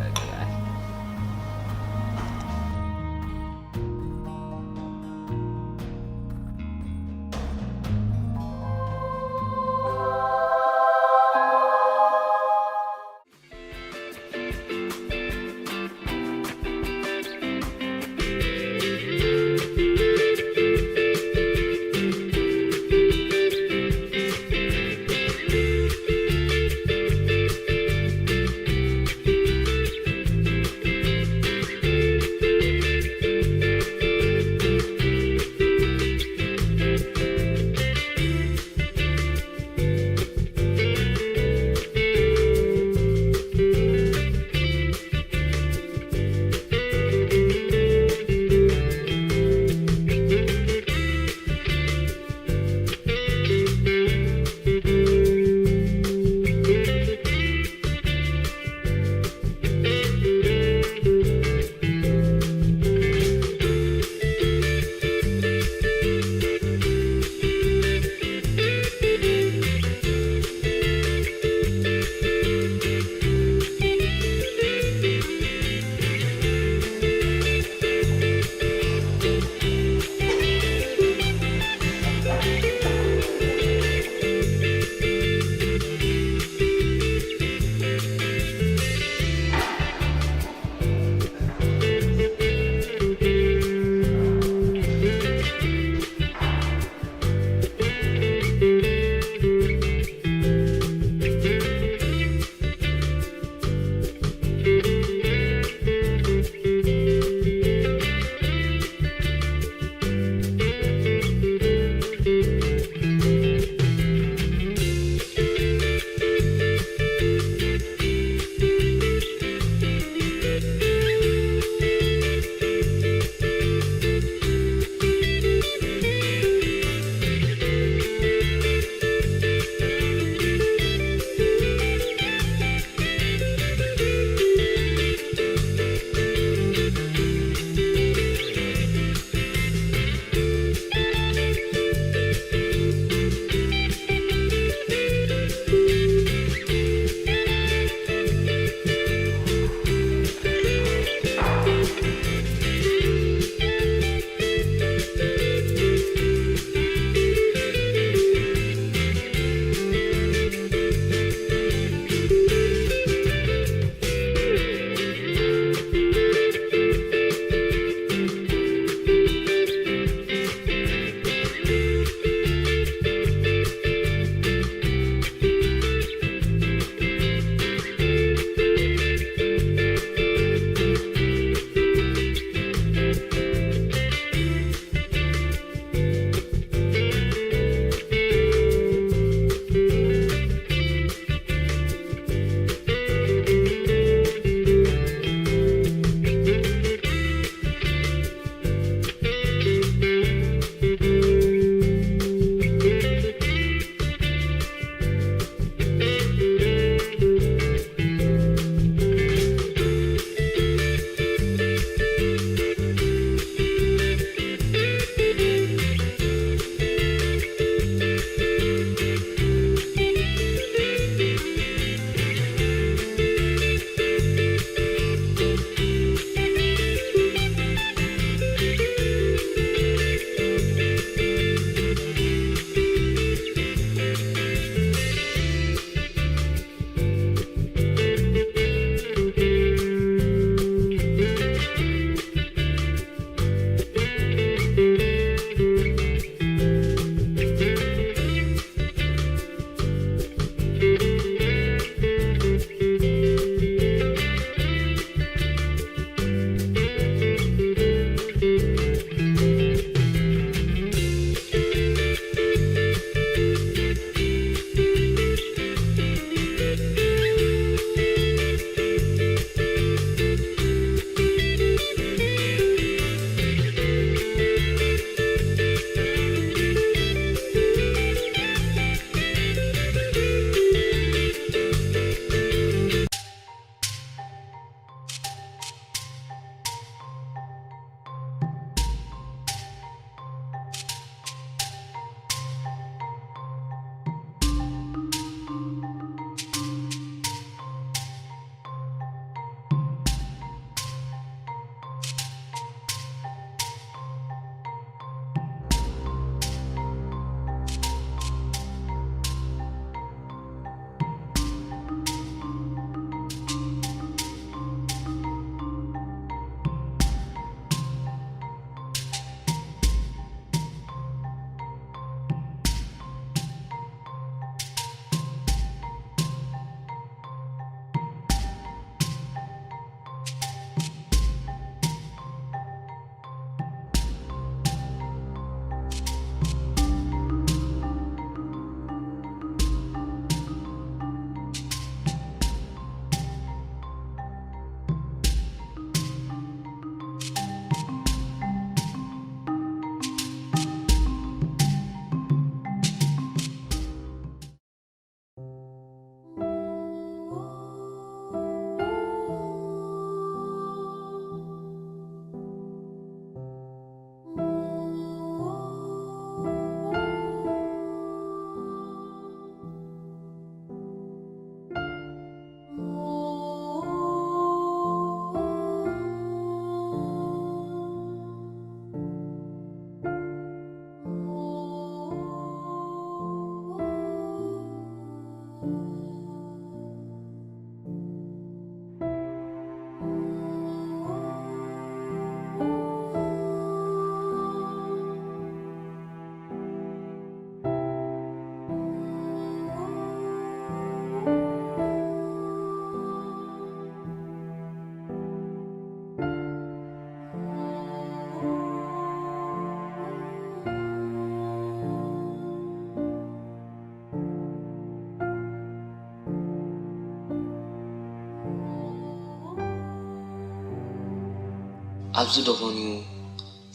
ኣብዚ ደኾን እዩ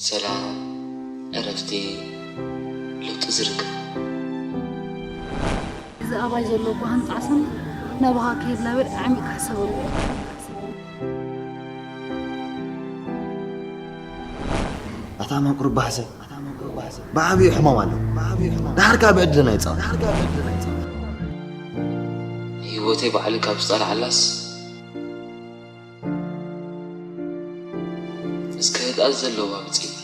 ሰላም፣ ዕረፍቲ፣ ለውጢ ዝርከብ። እዚ ኣባይ ዘሎ ጓህን ጣዕስን ናባኻ ክህብ ናበል ኣዕሚቕ ክሕሰበሉ። ኣታ መንቁር ባሕሰ ብዓብዩ ሕማም ኣሎ። ደሓር ከኣ ብዕድልና ይጻወት። ህይወተይ ባዕሉ ካብ ዝጠልዓላስ እስከ ህድኣት ዘለዋ ብጽይቲ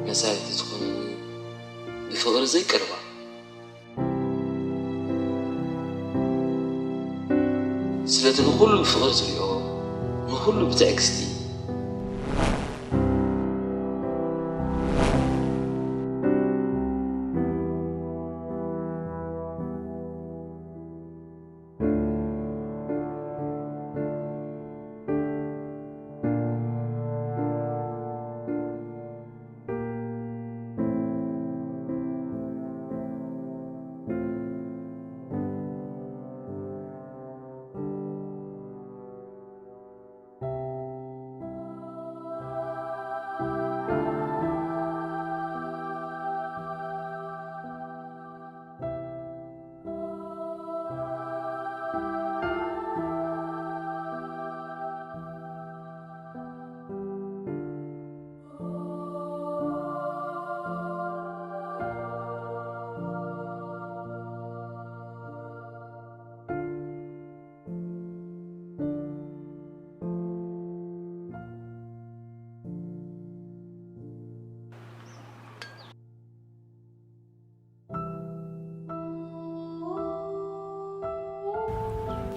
መሳሪት ትኾነኒ ብፍቕሪ ዘይቀርባ። ስለቲ ንኹሉ ብፍቕሪ ዝሪኦ፣ ንኹሉ ብትዕግስቲ።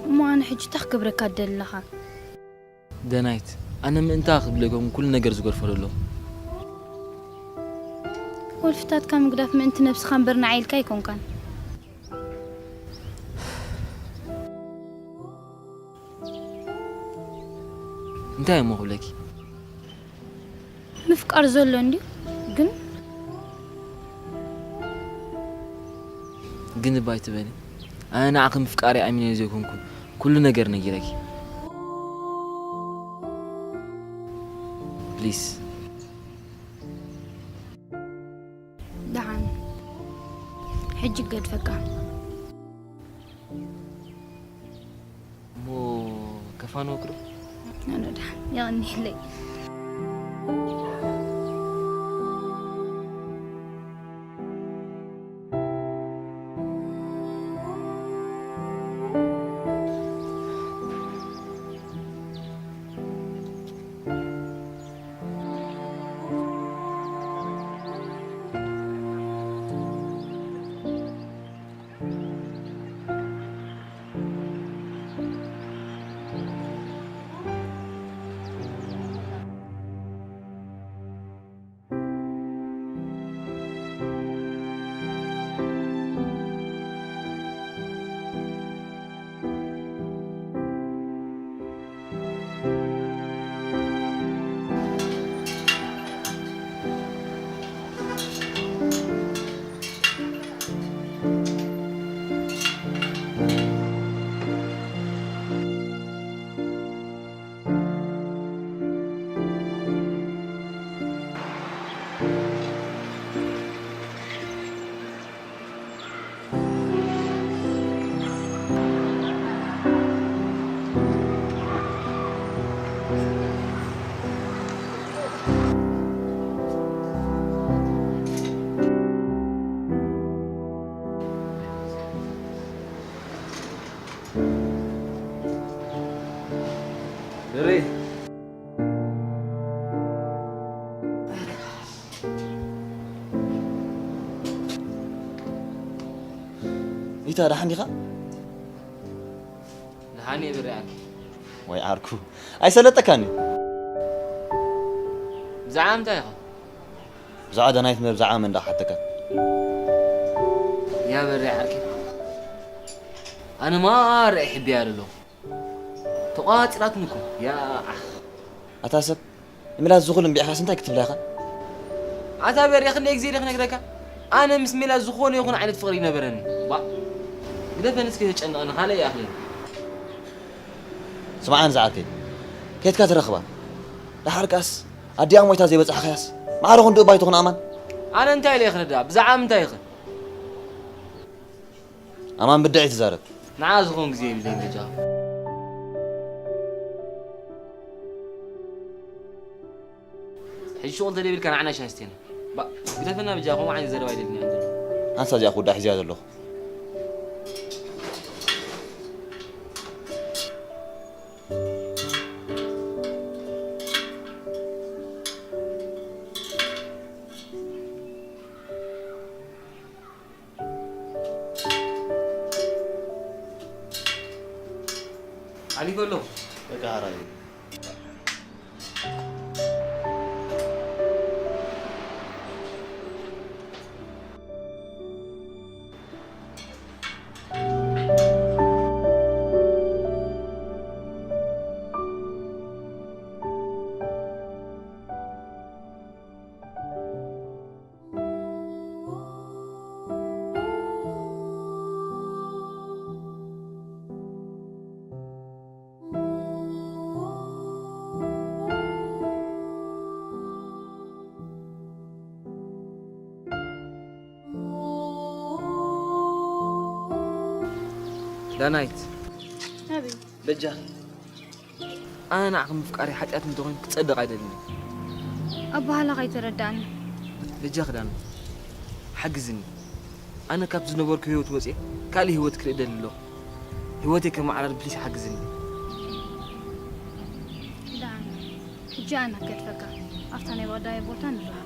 እሞ ኣነ ሕጂ እንታይ ክገብረካ ትደሊ ኣለኻ? ደናይት፣ ኣነ ምእንታ ክብለኩም ኩሉ ነገር ዝገድፎ ዘሎ። ወልፍታትካ ምግዳፍ ምእንቲ ነብስኻ እምበር ንዓይ ኢልካ ኣይኮንካን። እንታይ እሞ ክብለኪ? ምፍቃር ዘሎ እንድዩ ግን ግን እባ ኣይትበሊ። ኣነ ንዓኺ ምፍቃረይ ኣሚነዮ ዘይኮንኩ ኩሉ ነገር ነጊረኪ። ፕሊስ። ደሓን ሕጂ ገድፈካ። እሞ ከፋንወኪ ዶ? ኣነ ደሓን የቐንየለይ። ኢታ ደሓን ዲኻ? ደሓን እየ ብርያት። ወይ ዓርኩ ኣይሰለጠካን እዩ። ብዛዕባ እንታይ ኢኻ? ብዛዕባ ዳናይት እምበር ብዛዕባ መን ደኣ ክሓተካ? ያ በርያ ዓርኪ። ኣነ ማራ ይሕብያ ኣለኹ። ተቋጺራትኒ እኮ። ያ ዓኽ። ኣታ ሰብ ንሜላት ዝኹል እምቢዕኻስ እንታይ ክትብላ ኢኻ? ኣታ በርያ ክንደይ ግዜ ድየ ክነግረካ? ኣነ ምስ ሜላት ዝኾነ ይኹን ዓይነት ፍቕሪ ይነበረኒ። ባ ግደፈኒ እስኪ ተጨንቐኒ ካልእ ይኣኽለኒ። ስምዓኒ ዝዓርከይ ከይድካ ተረኽባ። ደሓር ከኣስ ኣዲኣ ሞይታ ዘይበጻሕካያስ፣ ማዕረ ክንድኡ ባይቶ ኹን ኣማን። ኣነ እንታይ ኢለ ክርዳእ? ብዛዕባ ምንታይ ኢኸ? ኣማን ብድዐ ኣይትዛረብ። ንዓ ዝኾን ግዜ የብለይን በጃኻ። ሕጂ ሹቕ እንተደይብልካ ንዓና ሻሂ ስቴና። ባ፣ ግደፈና በጃኻ፣ ከምኡ ዓይነት ዘረባ ኣይደልን እየ። ኣንሳ እዚኣ ክውዳእ ሒዝያ ዘለኹ። ሓሊፈ ኣለኹ። በቃ፣ ሓራይ። ዳናይት። ኣቤት። በጃኺ። ኣነ ንዓኺ ምፍቃረይ ሓጢኣት እንተኾይኑ ክጸድቕ ኣይደልን። ኣበሃህላኻ ኣይተረዳእንን። በጃኺ ዳና፣ ሓግዝኒ። ኣነ ካብ ዝነበርኩ ህይወት ወጽየ ካልእ ህይወት ክርኢ እደሊ ኣለኹ። ህይወተይ ከመዓራሪ ፕሊስ ሓግዝኒ። ዳና፣ ሕጂ ኣነ ከድፈካ ኣብታ ናይ ባዳይ ቦታ ንራኸብ።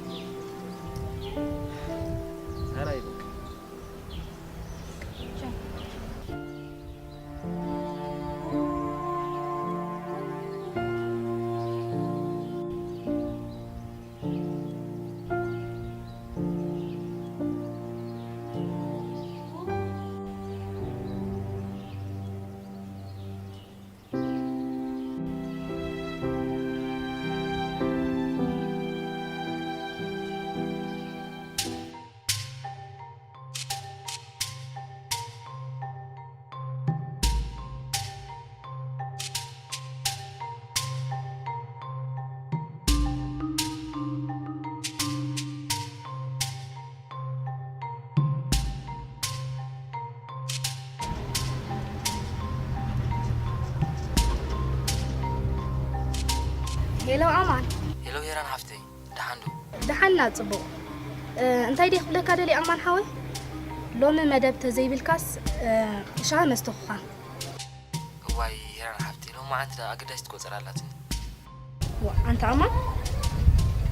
ሕራይ በቃ። ሄሎ ኣማን። ሄሎ ሄራን ሓፍተይ፣ ደሓን ዶ? ደሓና ጽቡቕ። እ፣ እንታይ ድየ ክብለካ ደልየ ኣማን ሓወይ? ሎሚ መደብ ተዘይብልካስ፣ እ፣ ሻሂ መስተኹኻ። እዋይ ሄራን ሓፍተይ፣ ሎማዓንቲ ደኣ ኣገዳሲት ቆጸራ ኣላትኒ። ዋ፣ ኣንታ ኣማን፣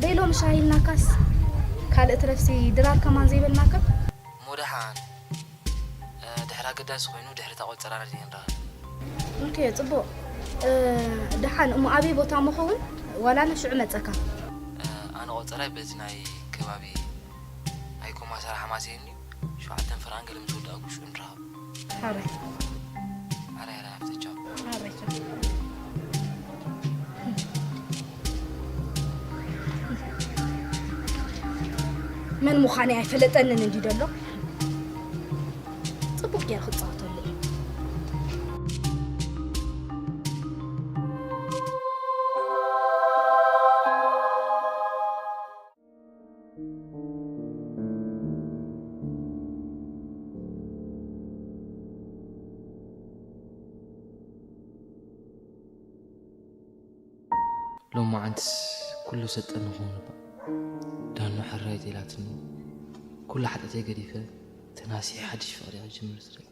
ደይ ሎሚ ሻሂ ኢልናካስ ካልእ ትረፍሲ ድራር ከማን ዘይበልናካ? እሞ ደሓን፣ እ፣ ድሕሪ ኣገዳሲ ኮይኑ ድሕሪ እታ ቆጸራ ነዲና ንራኸብ። ኦኬ፣ ጽቡቕ። እ፣ ደሓን፣ እሞ ኣበይ ቦታ ምኸውን? ዋላ ንሽዑ መጸካ? እ፣ ኣነ ቆጸራይ በዚ ናይ ከባቢ ኣይኮማ ሰራሕ ማሴኒ፣ ሸውዓተን ፍርሃን ገለ ምስ ወዳእኩ ሽዑ ንራኸብ። ሓራይ። ሓራይ፣ ሓራይ፣ ሓፍተይ፣ ቻው። ሓራይ፣ ቻው። መን ምዃነይ ኣይፈለጠንን እንዲ ደሎ። ጽቡቕ ገይረ ክጻወተሉ እየ። ሎማዓንትስ ኩሉ ሰጠኒ ክኸውን እባ። ዳኑ ሕራይ ኢላትኒ። ኩሉ ሓጢኣተይ ገዲፈ፣ ተናሲሐ ሓድሽ ፍቕሪ ክጅምር ዝርኢ።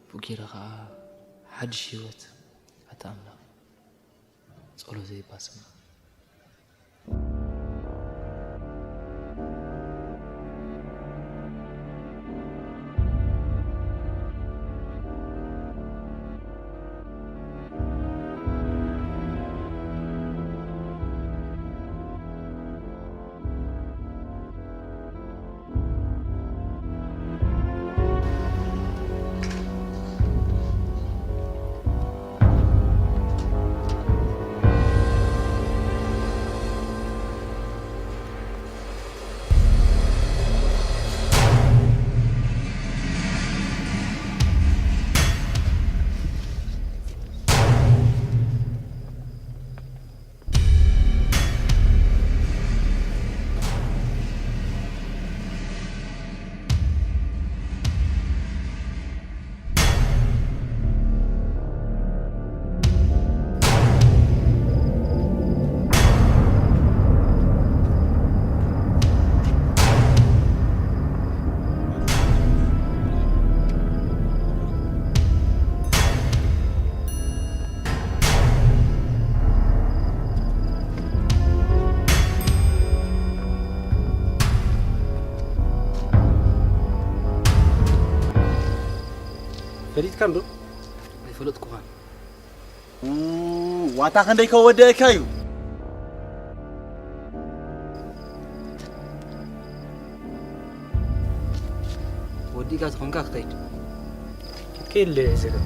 ብኡ ገይረ ኸኣ ሓድሽ ህይወት። ኣታ ኣምላኽ፣ ጸሎተይ እባ ስማዕ። ፈሊጥካ እንዶ ኣይፈለጥኩኻን። ኡ፣ ዋታ ክንደይ ከወደእካ እዩ። ወዲእካ ዝኾንካ ክኸይድ። ክትከይድ ለ ዘለ።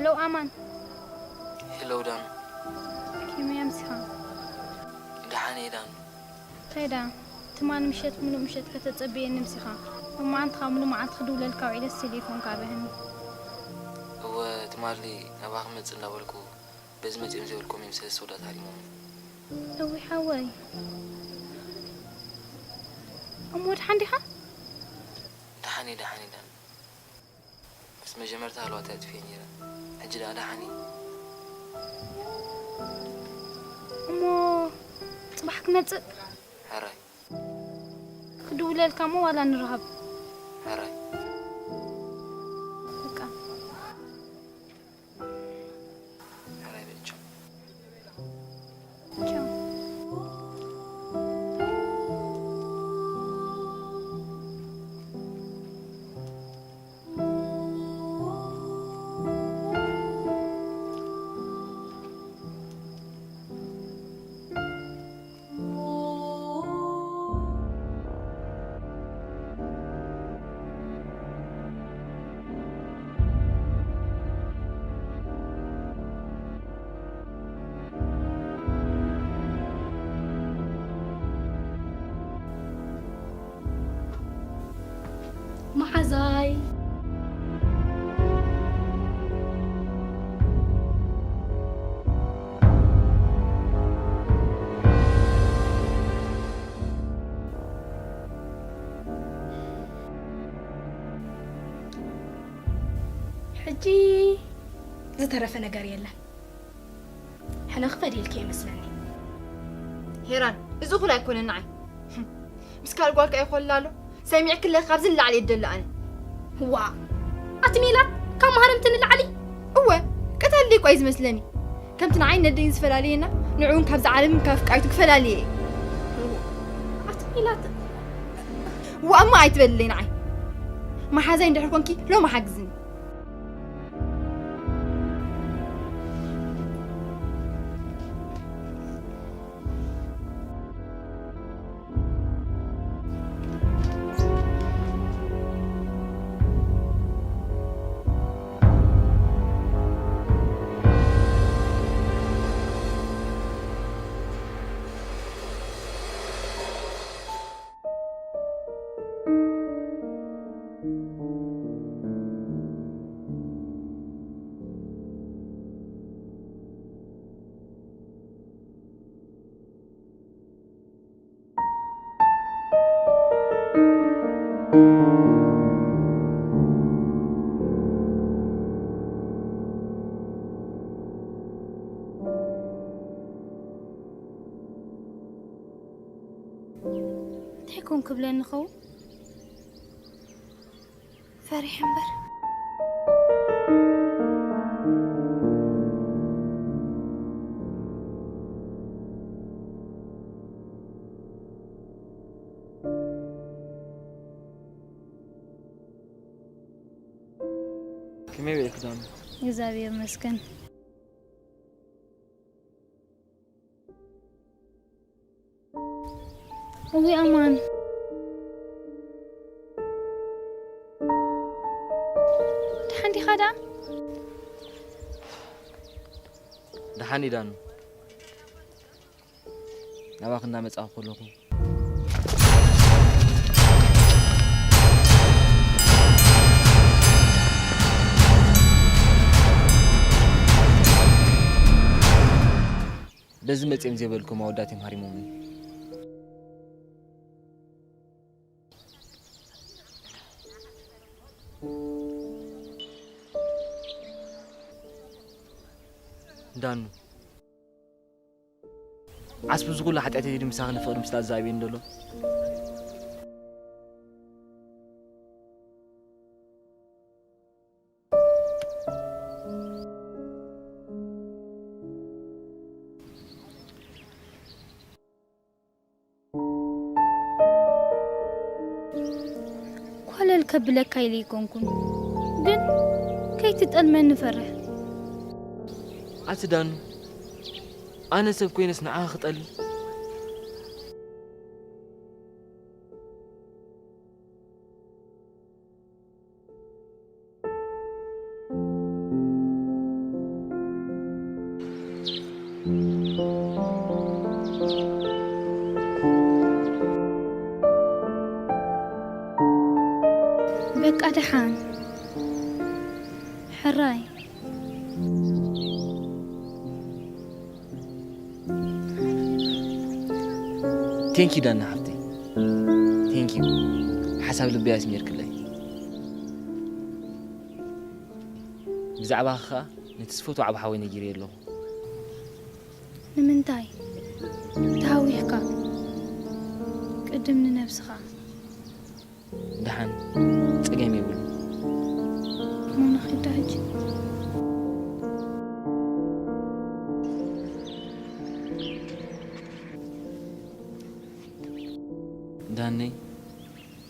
ለው ኣማን። ሄሎ ዳኑ። ከመይ ኣምሲኻ? ደሓን እየ ዳኑ። እንታይ ደኣ? ትማል ምሸት ምሉእ ምሸት ከተጸብየኒ ኣምሲኻ። ሎማዓንቲ ከኣ ምሉእ መዓልቲ ክድውለልካ ውዒለስ ቴሌፎንካ ኣብሪህኒ። እወ ትማሊ ናባኺ ክመጽእ እንዳበልኩ በዚ መጺኦም ዘይበልኩም እዮም ሰለስተ ወዳት ሃሪሞም። እውይ ሓወይ። እሞ ደሓን ዲኻ? ደሓን እየ ደሓን እየ ዳኑ። ምስ መጀመርታ ሃለዋተይ ኣጥፍኤ ነይረ። ሕጂ ደኣ ደሓን እየ። እሞ ጽባሕ ክመጽእ ሕራይ። ክድውለልካ እሞ ዋላ ንራኸብ። ሕራይ። በቃ። ሕራይ በል ቻው። ቻው። መሓዛይ። ሕጂ ዝተረፈ ነገር የለን። ሕነ ክፈድየልኪ ይመስለኒ። ሄራን፣ እዚ እኹል ኣይኮነን ንዓይ። ምስ ካልእ ጓልካ ይኾልል ኣሎ። ሰሚዕክለ ካብዚ ንላዕሊ እየ ደሊ ኣነ። ዋ ኣቲ ሜላት፣ ካብ መሃረምቲ ንላዕሊ። እወ፣ ቀታሊ እኳ እዩ ዝመስለኒ። ከምቲ ንዓይ ነደይን ዝፈላልየና፣ ንዕኡን ካብዚ ዓለምን ካብ ኣፍቃሪቱ ክፈላልየ እየ። ኣቲ ሜላት። ዋእማ ኣይትበልለይ ንዓይ። መሓዛይ እንድሕር ኮንኪ ሎሚ ሓግዝኒ። እንታይ ኮን ክብለኒ ኸውን? ፈሪሐ እምበር። ከመይ ውዒልኪ ዳኑ? እግዚኣብሔር ይመስገን። እዊ ኣማን፣ ደሓን ዲኻ ደኣ? ደሓን እየ ዳኑ። ናባኺ እናመጻኹ ከለኹ በዚ መጺኦም ዘይበልኩም ኣወዳት እዮም ሃሪሞምኒ። ዳኑ፣ ዓስቢ እዚ ኩሉ ሓጢኣተይ ድዩ ምሳኺ ንፍቕሪ ምስላ ዝዛበየኒ ዘሎ? ኮለል ከብለካ ኢለ ኣይኮንኩን፣ ግን ከይትጠልመኒ ፈርሕ። ኣቲ ዳኑ፣ ኣነ ሰብ ኮይነስ ንዓኻ ክጠሊ? በቃ ደሓን። ሕራይ። ቴንኪ ዳና ሓፍተይ፣ ቴንኪ። ሓሳብ ልበይ ኣስሚርክለይ። ብዛዕባኺ ኸኣ ነቲ ዝፈትዎ ዓቢ ሓወይ ነጊረዮ ኣለኹ። ንምንታይ ተሃዊኽካ? ቅድም ንነብስኻ። ደሓን፣ ጸገም የብሉን። እሞ ንኺድ ዶ ሕጂ? ዳነይ፣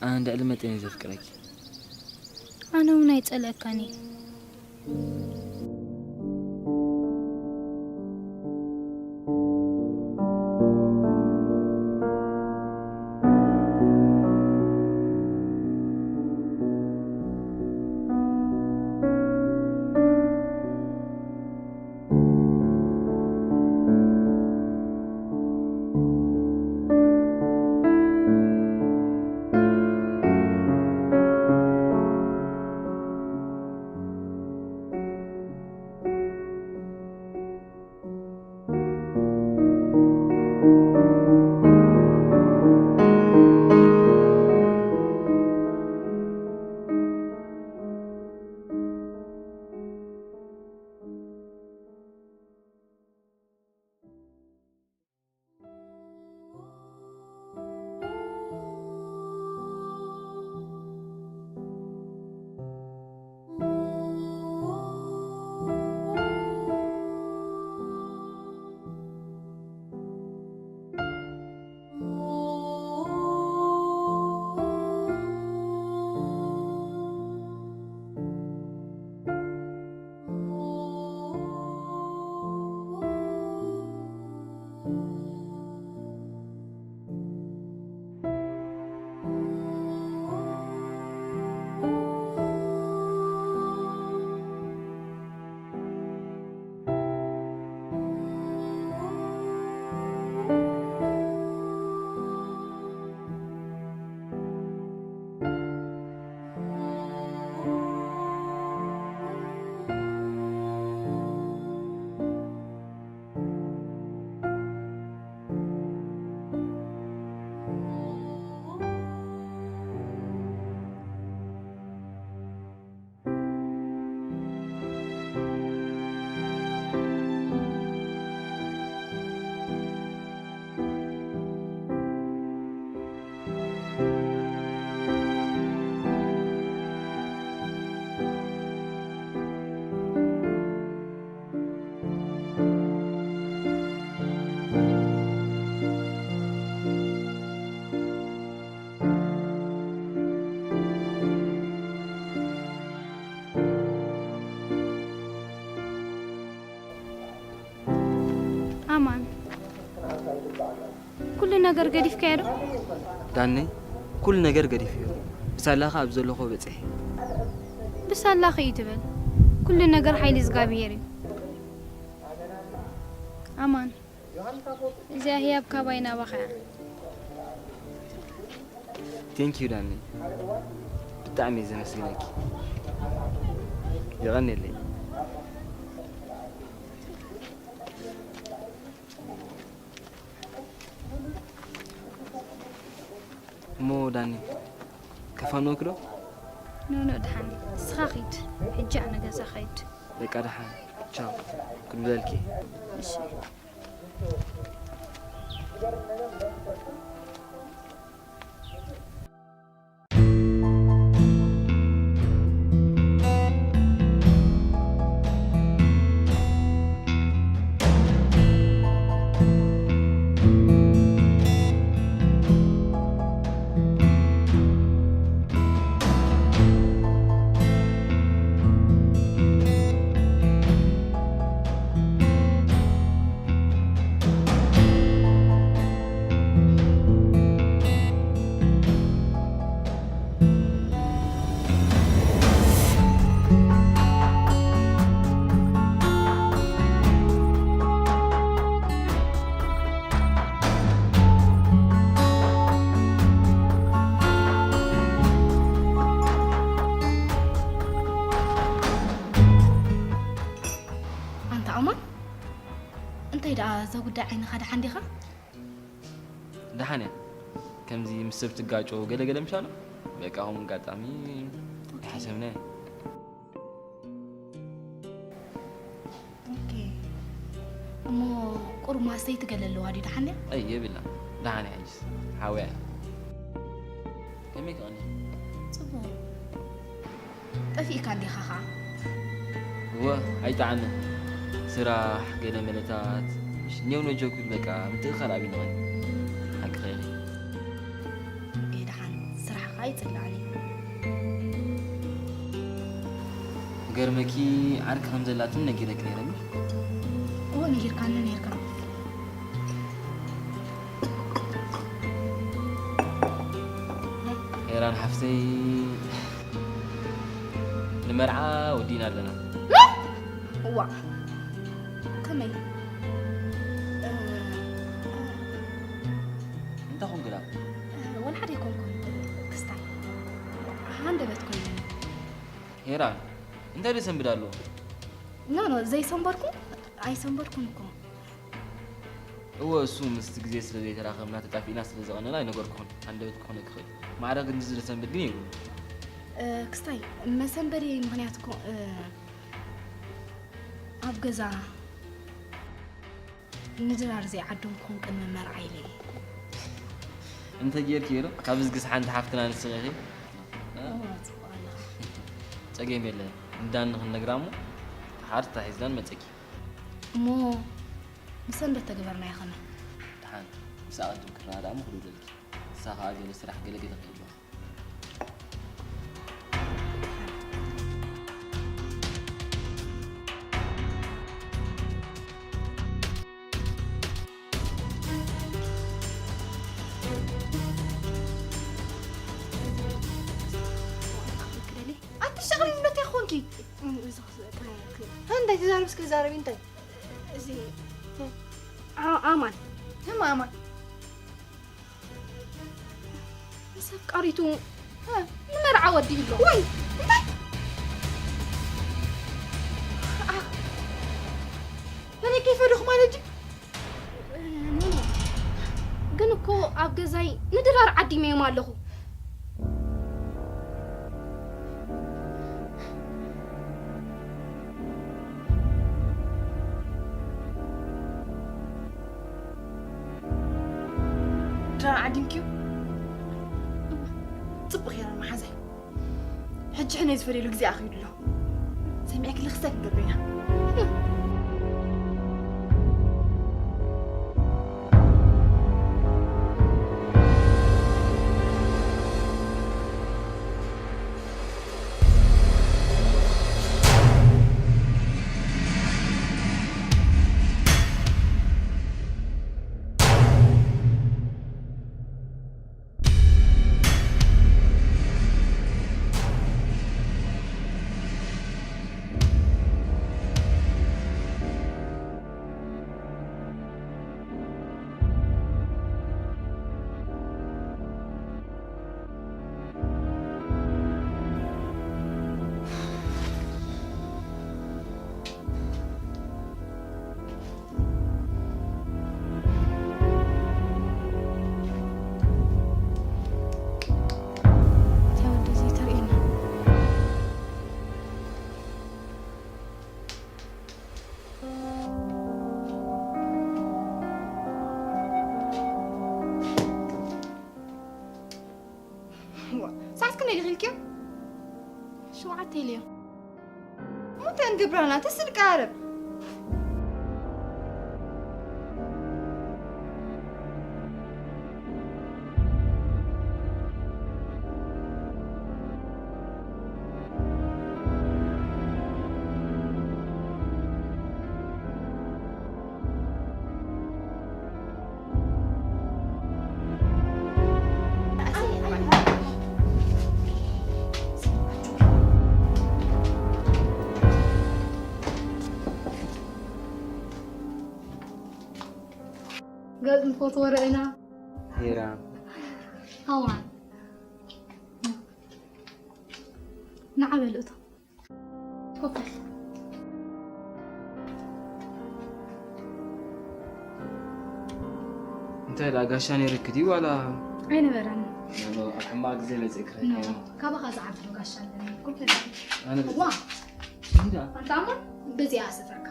ኣነ ልዕሊ መጠን እየ ዘፍቅረኪ። ኣነ እውን ኣይጸልአካን እየ። ኣማን፣ ኩሉ ነገር ገዲፍካዮ ዶ? ዳነይ፣ ኩሉ ነገር ገዲፈዮ። ብሳላኻ ኣብ ዘለኹዎ በጺሐ። ብሳላኺ እዩ ትብል። ኩሉ ነገር ሓይሊ እግዚኣብሄር እዩ። ኣማን፣ እዚኣ ህያብ ካባይ ናባኻ እያ። ቴንክ ዩ ዳኒ፣ ብጣዕሚ እየ ዘመስግነኪ። የቐንየለይ። እሞ ዳኒ፣ ከፋንወኪ ዶ? ኖኖ፣ ደሓን፣ ንስኻ ኺድ፣ ሕጂ ኣነ ገዛ ኸይድ። በቃ ደሓን፣ ቻው ክብለልኪ። እሺ። እዛ ጉዳይ ዓይንኻ ደሓን ዲኻ? ደሓን እያ። ከምዚ ምስ ሰብ ትጋጮ ገለገለ ምሻሎ በቃ ከምኡ ኣጋጣሚ ኣይሓሰብናዮ። ኦኬ። እሞ ቁሩብ ማስተይቲ ገለ ኣለዋ ድዩ? ደሓን እያ? ኣይ የብላ። ደሓን እያ ሕጅስ። ሓውያ እያ። ከመይ ክቐኒ? ጽቡቕ። ጠፊእካ እንዲኻ ኸዓ? እወ ኣይጠዓምን። ስራሕ ገለ መለታት ምሽ ኔው ነጆኩ በቃ ምትእኻል ኣብይ ንቐኒ። ሓቂ ኸይሪ። እየ ደሓን ስራሕ ኸዓ ይጽላእኒ። ገርመኪ ዓርኪ ከም ዘላትኒ ነጊረኪ ነይረ እምበር። እወ ነጊርካኒ ነይርካ። ሄራን ሓፍተይ ንመርዓ ወዲእና ኣለና። እዋ ከመይ? እንታይ ኾንክላ? ወላ ሓደ ኣይኮንኩን ክስታይ ሃንደበት ኮይኑ። ሄራን እንታይ ደሰንብድ ኣለዎ? ኖ ኖ ዘይሰንበርኩ ኣይሰንበርኩን እኮ። እወ እሱ ምስቲ ግዜ ስለ ዘይተራኸብና ተጣፊእና ስለ ዝቐነና ኣይነገርኩኹን። ሃንደበት ክኾነ ክኽእል። ማዕረ ክንድዚ ደሰንብድ ግን የብሉን። ክስታይ መሰንበዲ ምኽንያት እኮ ኣብ ገዛ ንድራር ዘይዓደምኩኹም ቅድሚ መርዓ ኢለ እየ። እንተ ጌርኪ ዶ ካብ ዝግስ ሓንቲ ሓፍትና ንስኺ ኢኺ? እወ፣ ጽቡቕ ኣለኻ። ጸገም የለን። እንዳ ንኽንነግራ እሞ ሓር ተታሒዝና ንመጸኪ። እሞ ንሰንበት ተገበርናዮ ኸመይ? ደሓን ምስ ኣቐድም ክረዳዳእ እሞ ክደውለልኪ። ንሳ ኸኣ ገለ ስራሕ ገለ ገለ ክህልዋ። ኣቲ ሸቕሊ መታ ኮንኪ? እንታይ ትዛረብ እስከ ዛረቢ እንታይ? እዚ ኣ- ኣማን። ህም ኣማን። ምስ ኣፍቃሪቱ እ፣ ንመርዓ ወዲኡ ኣሎ። ወይ እንታይ? ኣ፣ በለይ ከይፈለኹ ማለት ድዩ? እ፣ ኖ፣ ኖ። ግን እኮ ኣብ ገዛይ ንድራር ዓዲመዮም ኣለኹ። ድራር ዓዲምክዩ? ጽቡቕ ሄራን መሓዛይ። ሕጂ ሕነ ዝፈርየሉ ግዜ ኣኺሉ ኣሎ። ሰሚዕኪ ልኽሰት ንገብር ኢና። ዋ፣ ሰዓት ክንደይ ኢኺ ኢልክዮ? ሸውዓተ ኢለዮ። እሞ እንታይ ንገብር ኣለና? ተስል ቀራረብ። ገጽ ንፎቶ ወረአና። ሄራ። ኣዋን። ንዓ በል እቶ። ኮፍ በል። ዳ ጋሻ ነይርክ ድዩ ዋላ? ኣይነበረን። ኣብ ሕማቕ ግዜ መጺእክ ረኪብና። ካባኻ ዝዓቢ ዶ ጋሻ ኣለኒ? ኩሉ ነገር። ኣነ ዋ እንዳ ኣንታ ኣማ በዚኣ ኣሰፍረካ።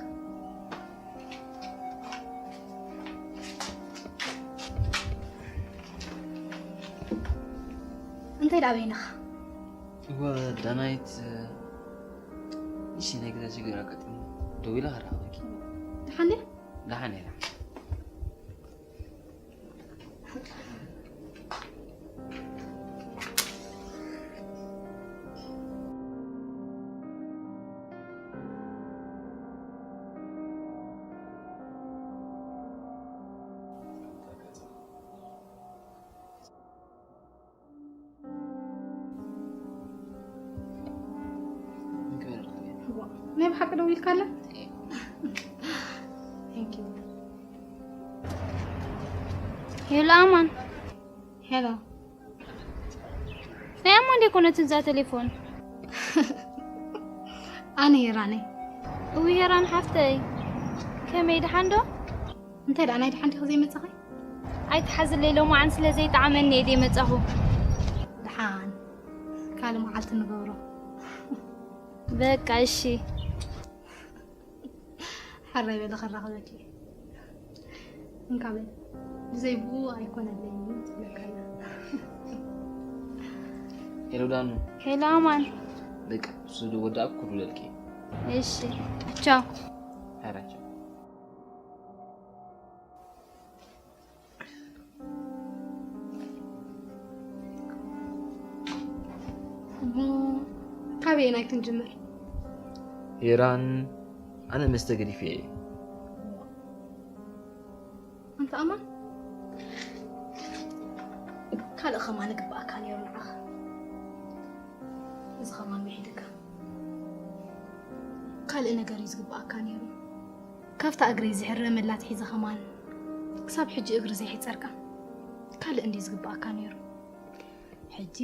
እንታይ ደኣ በይንኻ? እወ ዳናይት፣ እሺ፣ ናይ ገዛ ሽግር ኣጋጢሙ ደዊላ ከራኸበኪ። ደሓን ድያ? ደሓን እያ። ናይ ብሓቂ ደው ኢልካላ? Thank you። ሄሎ ኣማን፣ ሄሎ፣ ናይ ኣማን ደይኮነትን እዛ ቴሌፎን? ኣነ ሄራነይ። እውይ ሄራን ሓፍተይ፣ ከመይ ደሓን ዶ? እንታይ ደኣ ናይ ደሓን ዲኹ ዘይመጻኸይ? ኣይትሓዝለይ፣ ሎማዓን ስለ ዘይጠዓመኒ እየ ዘይመጻኹ። ደሓን ካልእ መዓልቲ ንገብሮ። በቃ እሺ። ሕራይ በለ ከራኽበኪ። እንካ በል፣ ብዘይ ብኡ ኣይኮነለይን እዩ ትብለካ ኣላ። ሄሎ ዳኑ፣ ሄሎ ኣማን። በቃ እሱ ወዳእኩ ክብለልኪ። እሺ ቻው። ሓራቸው እሞ ካበየናይ ክንጅምር? ሄራን፣ ኣነ መስተ ገዲፈ እየ። ኣንታ ኣማን፣ ካልእ ከማን ይግብኣካ ነይሩ ንዓኻ። እዚ ከማን ምሒድካ ካልእ ነገር እዩ ዝግብኣካ ነይሩ። ካብታ እግረይ ዝሕረመላ ኣትሒዘ ከማን ክሳብ ሕጂ እግሪ ዘይሕጸርካ ካልእ እንድዩ ዝግብኣካ ነይሩ። ሕጂ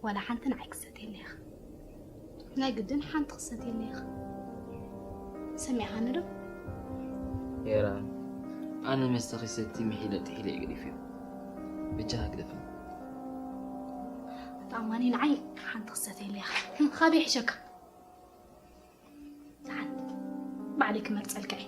ዋላ ሓንቲ ንዓይ ክሰትየለይ ኢኻ። ናይ ግድን ሓንቲ ክሰትየለይ ኢኻ። ሰሚዕኻኒ ዶ? ሄራን፣ ኣነ መስተ ክሰቲ ምሒለ ጥሒለ እየ ገዲፈዮ። ብጃኻ ግደፈኒ። ኣታ ኣማኒ ንዓይ ሓንቲ ክሰትየለይ ኢኻ። ካበይ ይሕሸካ? ደሓን ባዕለይ ክመርጸልካ እየ።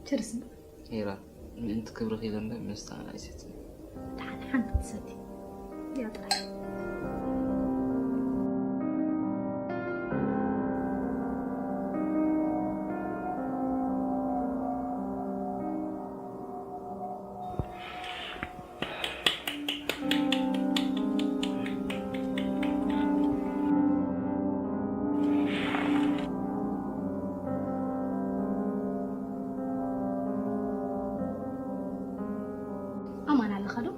ችርስ። ሄራን፣ ምእንቲ ክብርኺ ኢለ እምበር መስተ ኣነ ኣይሰትን። ደሓን ሓንቲ ትሰቲ እያ ጥራይ። ኣማን ኣለኻ ዶ?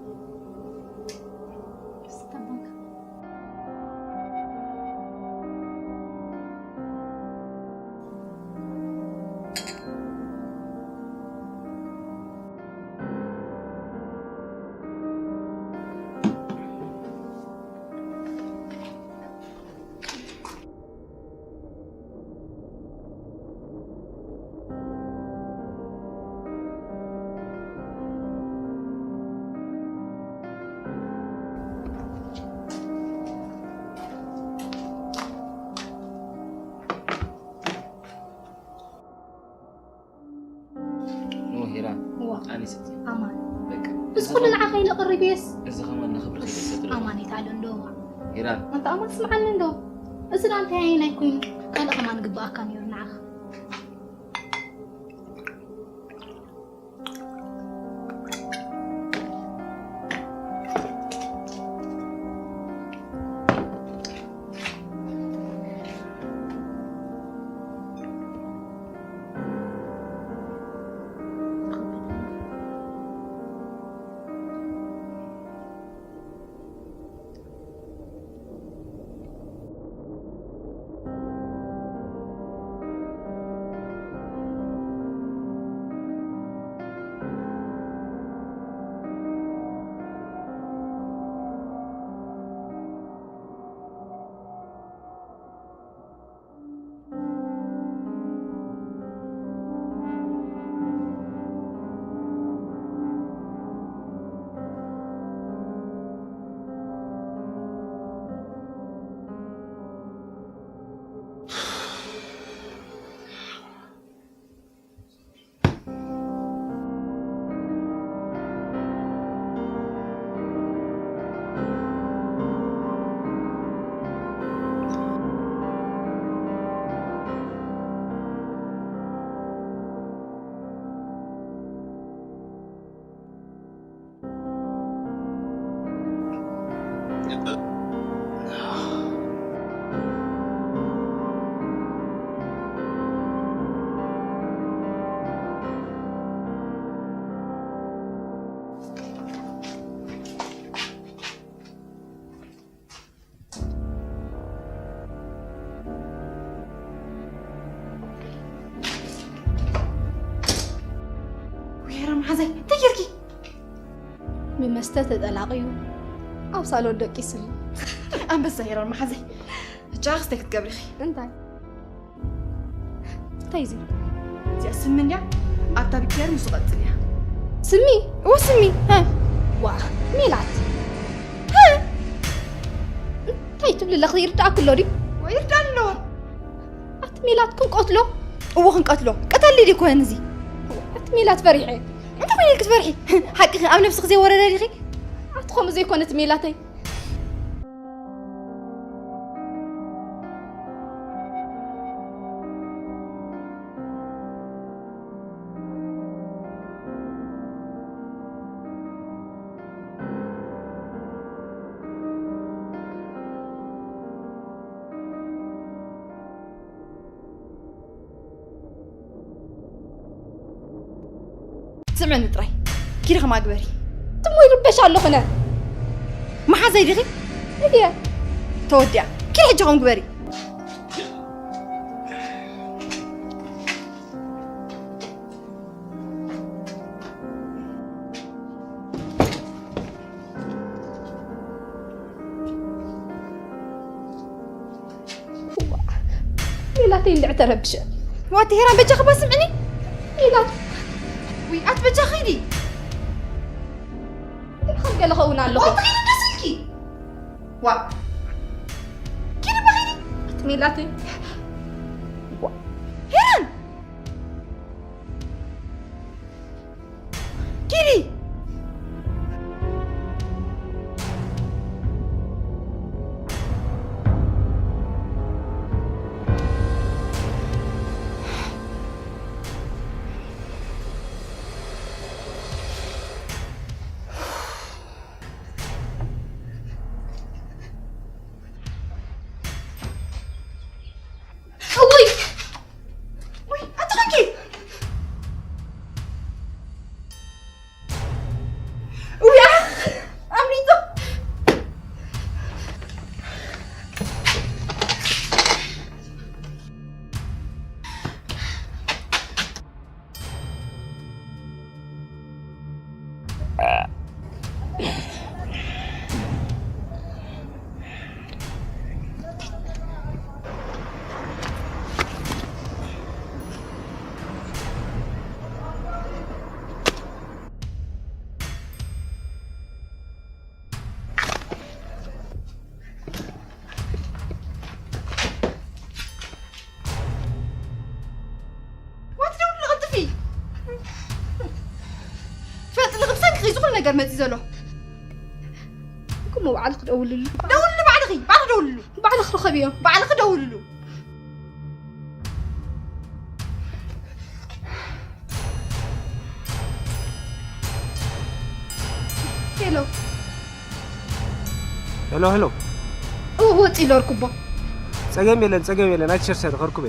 ስታባንካ። ኖ ሄራን፣ እዋ። ኣነ ሰቲ ኣማን። በቃ። እዚ ኩሉ ንዓኻ ኢለ ቀሪበየስ። እዚ ከማን ንኽብርኺ ኢለ ሰትረ። ኣማን ይትኣሉ እንዶ እዋ። ሄራን፣ ኣንታ ኣማን ስምዓኒ እንዶ። እዚ ደኣ እንታይ ዓይነት ኮይኑ? ካልእ ከማን ግብኣካ ነይሩ ንዓኻ። ወይራ መሓዛይ፣ እንታይ ጌርኪ? ብመስተ ተጠላቕዩ ኣብ ሳሎን ደቂሱኒ። ኣንበሳ ሄሮን መሓዛይ፣ ሕጂ ኣኽስታይ ክትገብሪ ኢኺ። እንታይ? እንታይ እዚ? እዚኣ ስሚ እንድያ፣ ኣብታ ቢኪያር ምስ ዝቐጽል እያ። ስሚ? እወ፣ ስሚ። ሀ? ዋ፣ ሜላት። ሀ? እንታይ ትብሊ ኣለኺ? ይርዳእኩ ኣሎ ድዩ? ወይ ይርዳእ ኣለዎ። ኣቲ ሜላት ክንቀትሎ? እዎ ክንቀትሎ። ቅተሊ ድዩ ኮን እዚ? ኣቲ ሜላት ፈሪሐ። እንታይ ኮይኑ ክትፈርሒ? ሓቅኺ ኣብ ነብስኺ ዘይወረደ ዲኺ? ኣቲ ከምኡ ዘይኮነት ሜላተይ። ስምዕኒ ጥራይ ኪዲ ከማ ግበሪ። ትሞ ይርበሽ ኣለኹ ነ። መሓዘይ ዲኺ? እየ። ተወዲኣ። ኪዲ ሕጂ ከም ግበሪ። ሜላተይ እንድዕ ተረብሸ። ዋቲ ሄራን በጃኺ ባስምዕኒ። ሜላት። ውይ ኣት በጃኺ ዲ። ከም ገለ ኸውን ኣለኹ። ዋቲ ኺዲ ደስልኪ። ዋ። ኪዲ በኺዲ። ኣት ሜላተይ። ዋ። ሄራን። ኪዲ። ውይ! ውይ! ኣቲ ኾንኪ! ውይ! ኣኽ! ኣምሊጡ! ዋት ደውሉ ቀልጥፊ። ትፈልጥኒ፣ ከም ሰንኪ እዩ ዝኹሉ ነገር መፂእ ዘሎ። እኮ እሞ ባዕልኺ ደውልሉ። ደውልሉ ባዕልኺ፣ ባዕልኺ ደውልሉ። ባዕልኺ ርኸብዮ። ባዕልኺ ደውልሉ። ሄሎ። ሄሎ፣ ሄሎ። እው፣ ወፂ ኢለ ርኩቦ። ጸገም የለን፣ ጸገም የለን። ኣይትሸርሸሪ፣ ከርኩበ።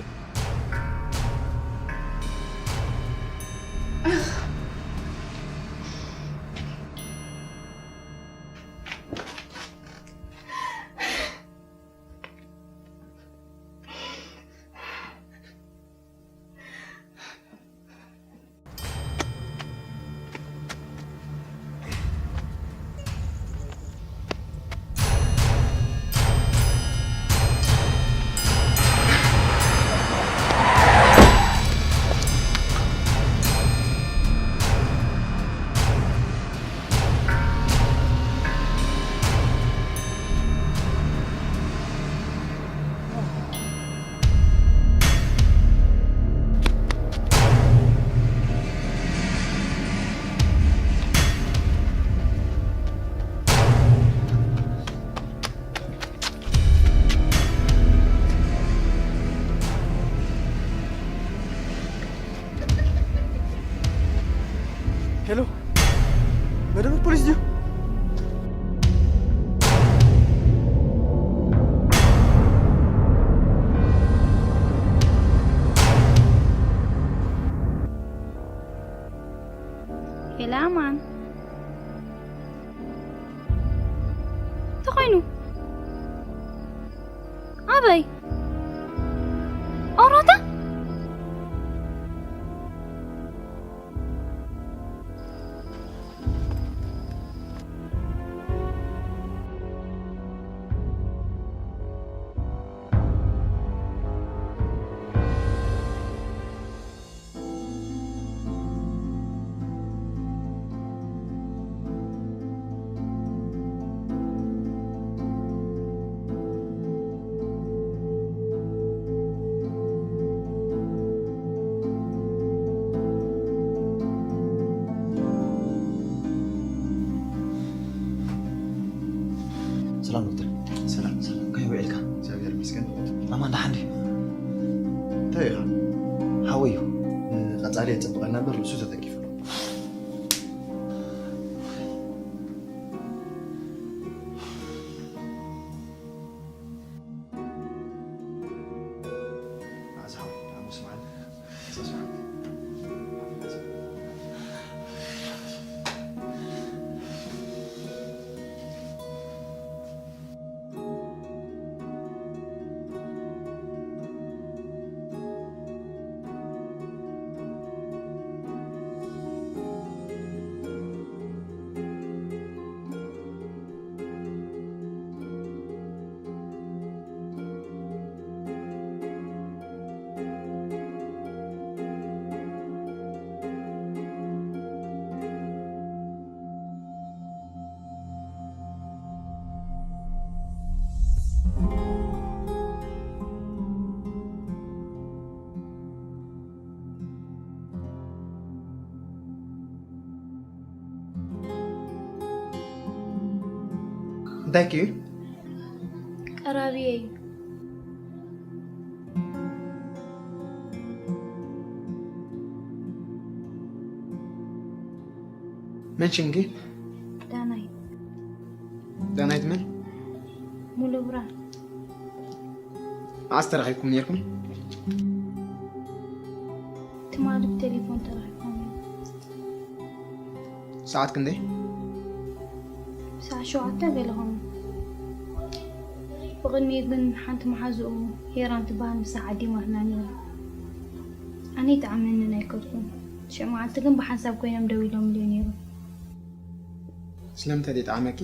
ኮይኑ ኣበይ? ኦሮታ? ሰላም ዶክተር። ሰላም፣ ሰላም። ከመይ ውዒልካ? እግዚኣብሔር ይመስገን። ኣማን ደሓን ድዩ? እንታይ ኢኻ? ሓወይ እዩ። እ፣ ቀጻሊ የጸብቐና እምበር ርእሱ ተተኪፉ ኣሎ። መዓዝ ሓወይ? ሓሙስ መዓልቲ። እንታይ ክዩ? ቀራብየ እዩ። መን ሽምኪ? ዳናይት። ዳናይት መን? ሙሉ ብርሃን። መዓስ ተራኺብኩም ነይርኩም? ትማሊ ብቴሌፎን ተራኺብኩም ነይሩ። ሰዓት ክንደይ? ሰዓት ሸውዓተ ገለ ኾነ። ብቕድሚኡ ግን ሓንቲ መሓዝኡ ሄራን ትበሃል ምሳሕ ዓዲማትና ነይራ። ኣነ ይጥዓመንን ኣይከድኩን። ሽዑ መዓልቲ ግን ብሓንሳብ ኮይኖም ደው ኢሎምሉ ነይሩ። ስለምንታይ ደይጠዓመኪ?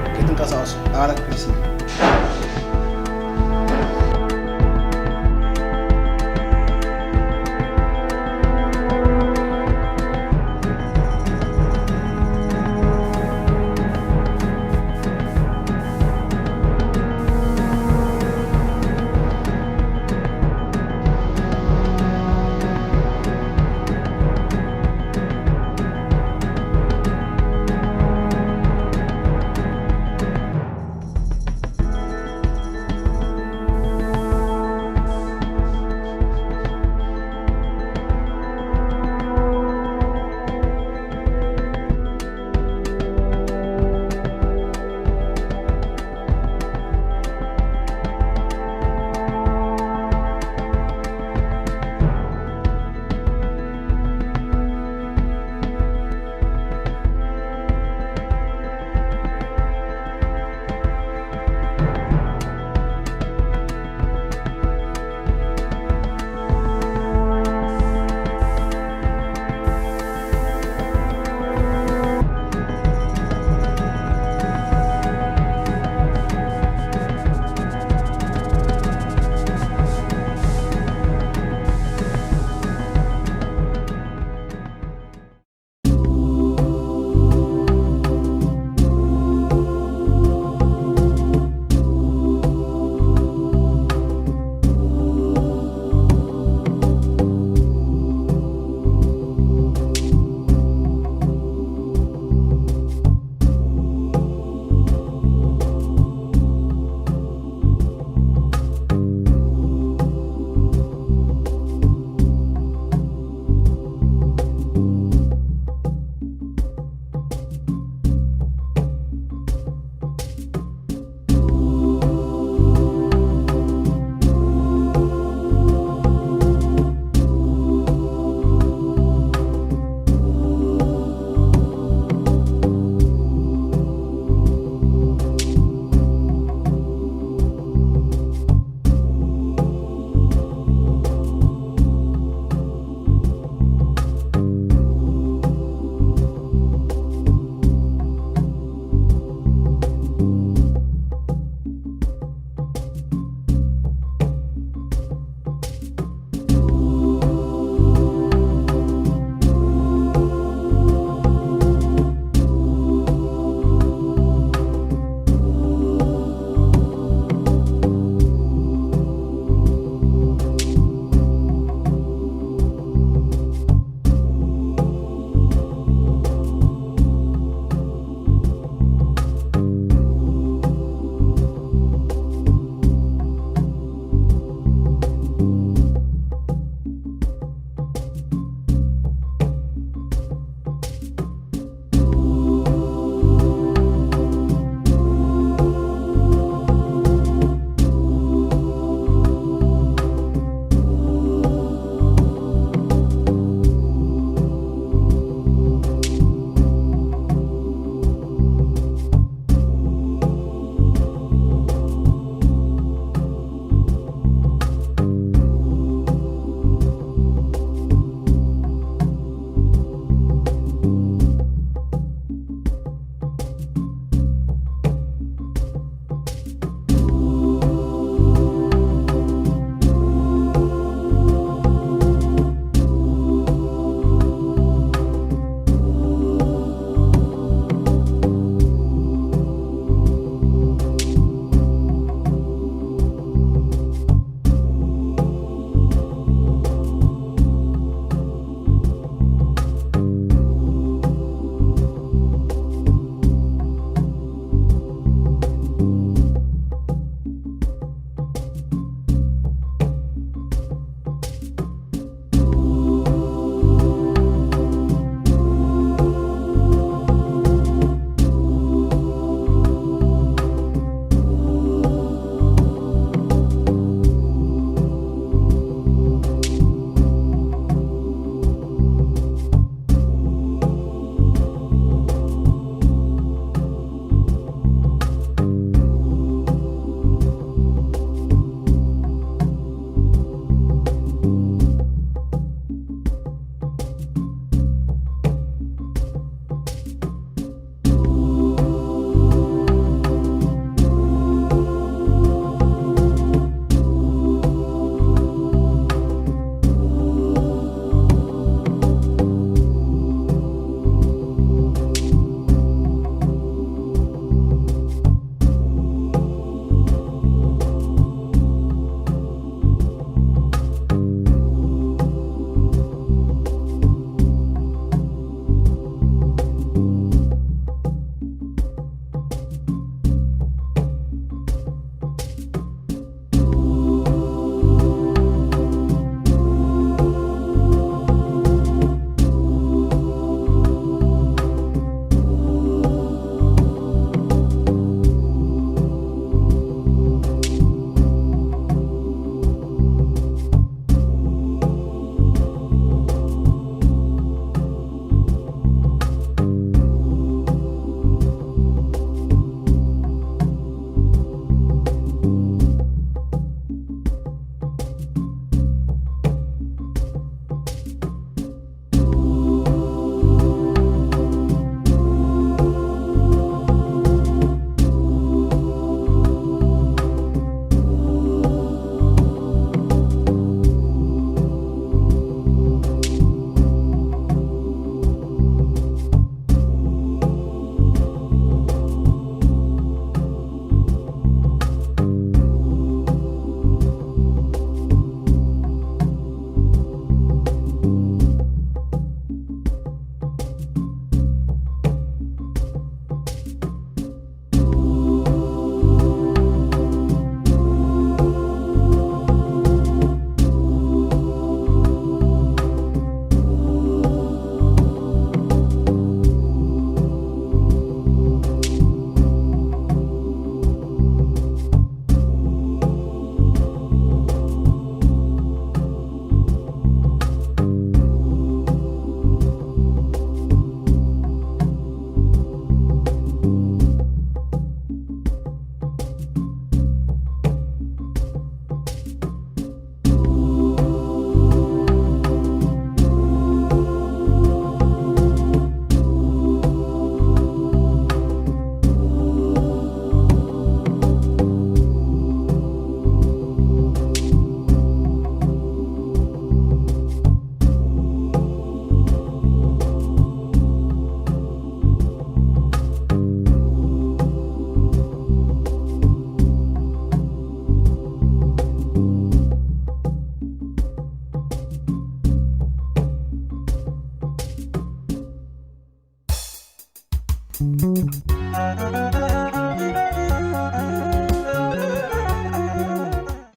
ከይትንቀሳቐሱ፣ ኣባላት ፖሊስ ኢና።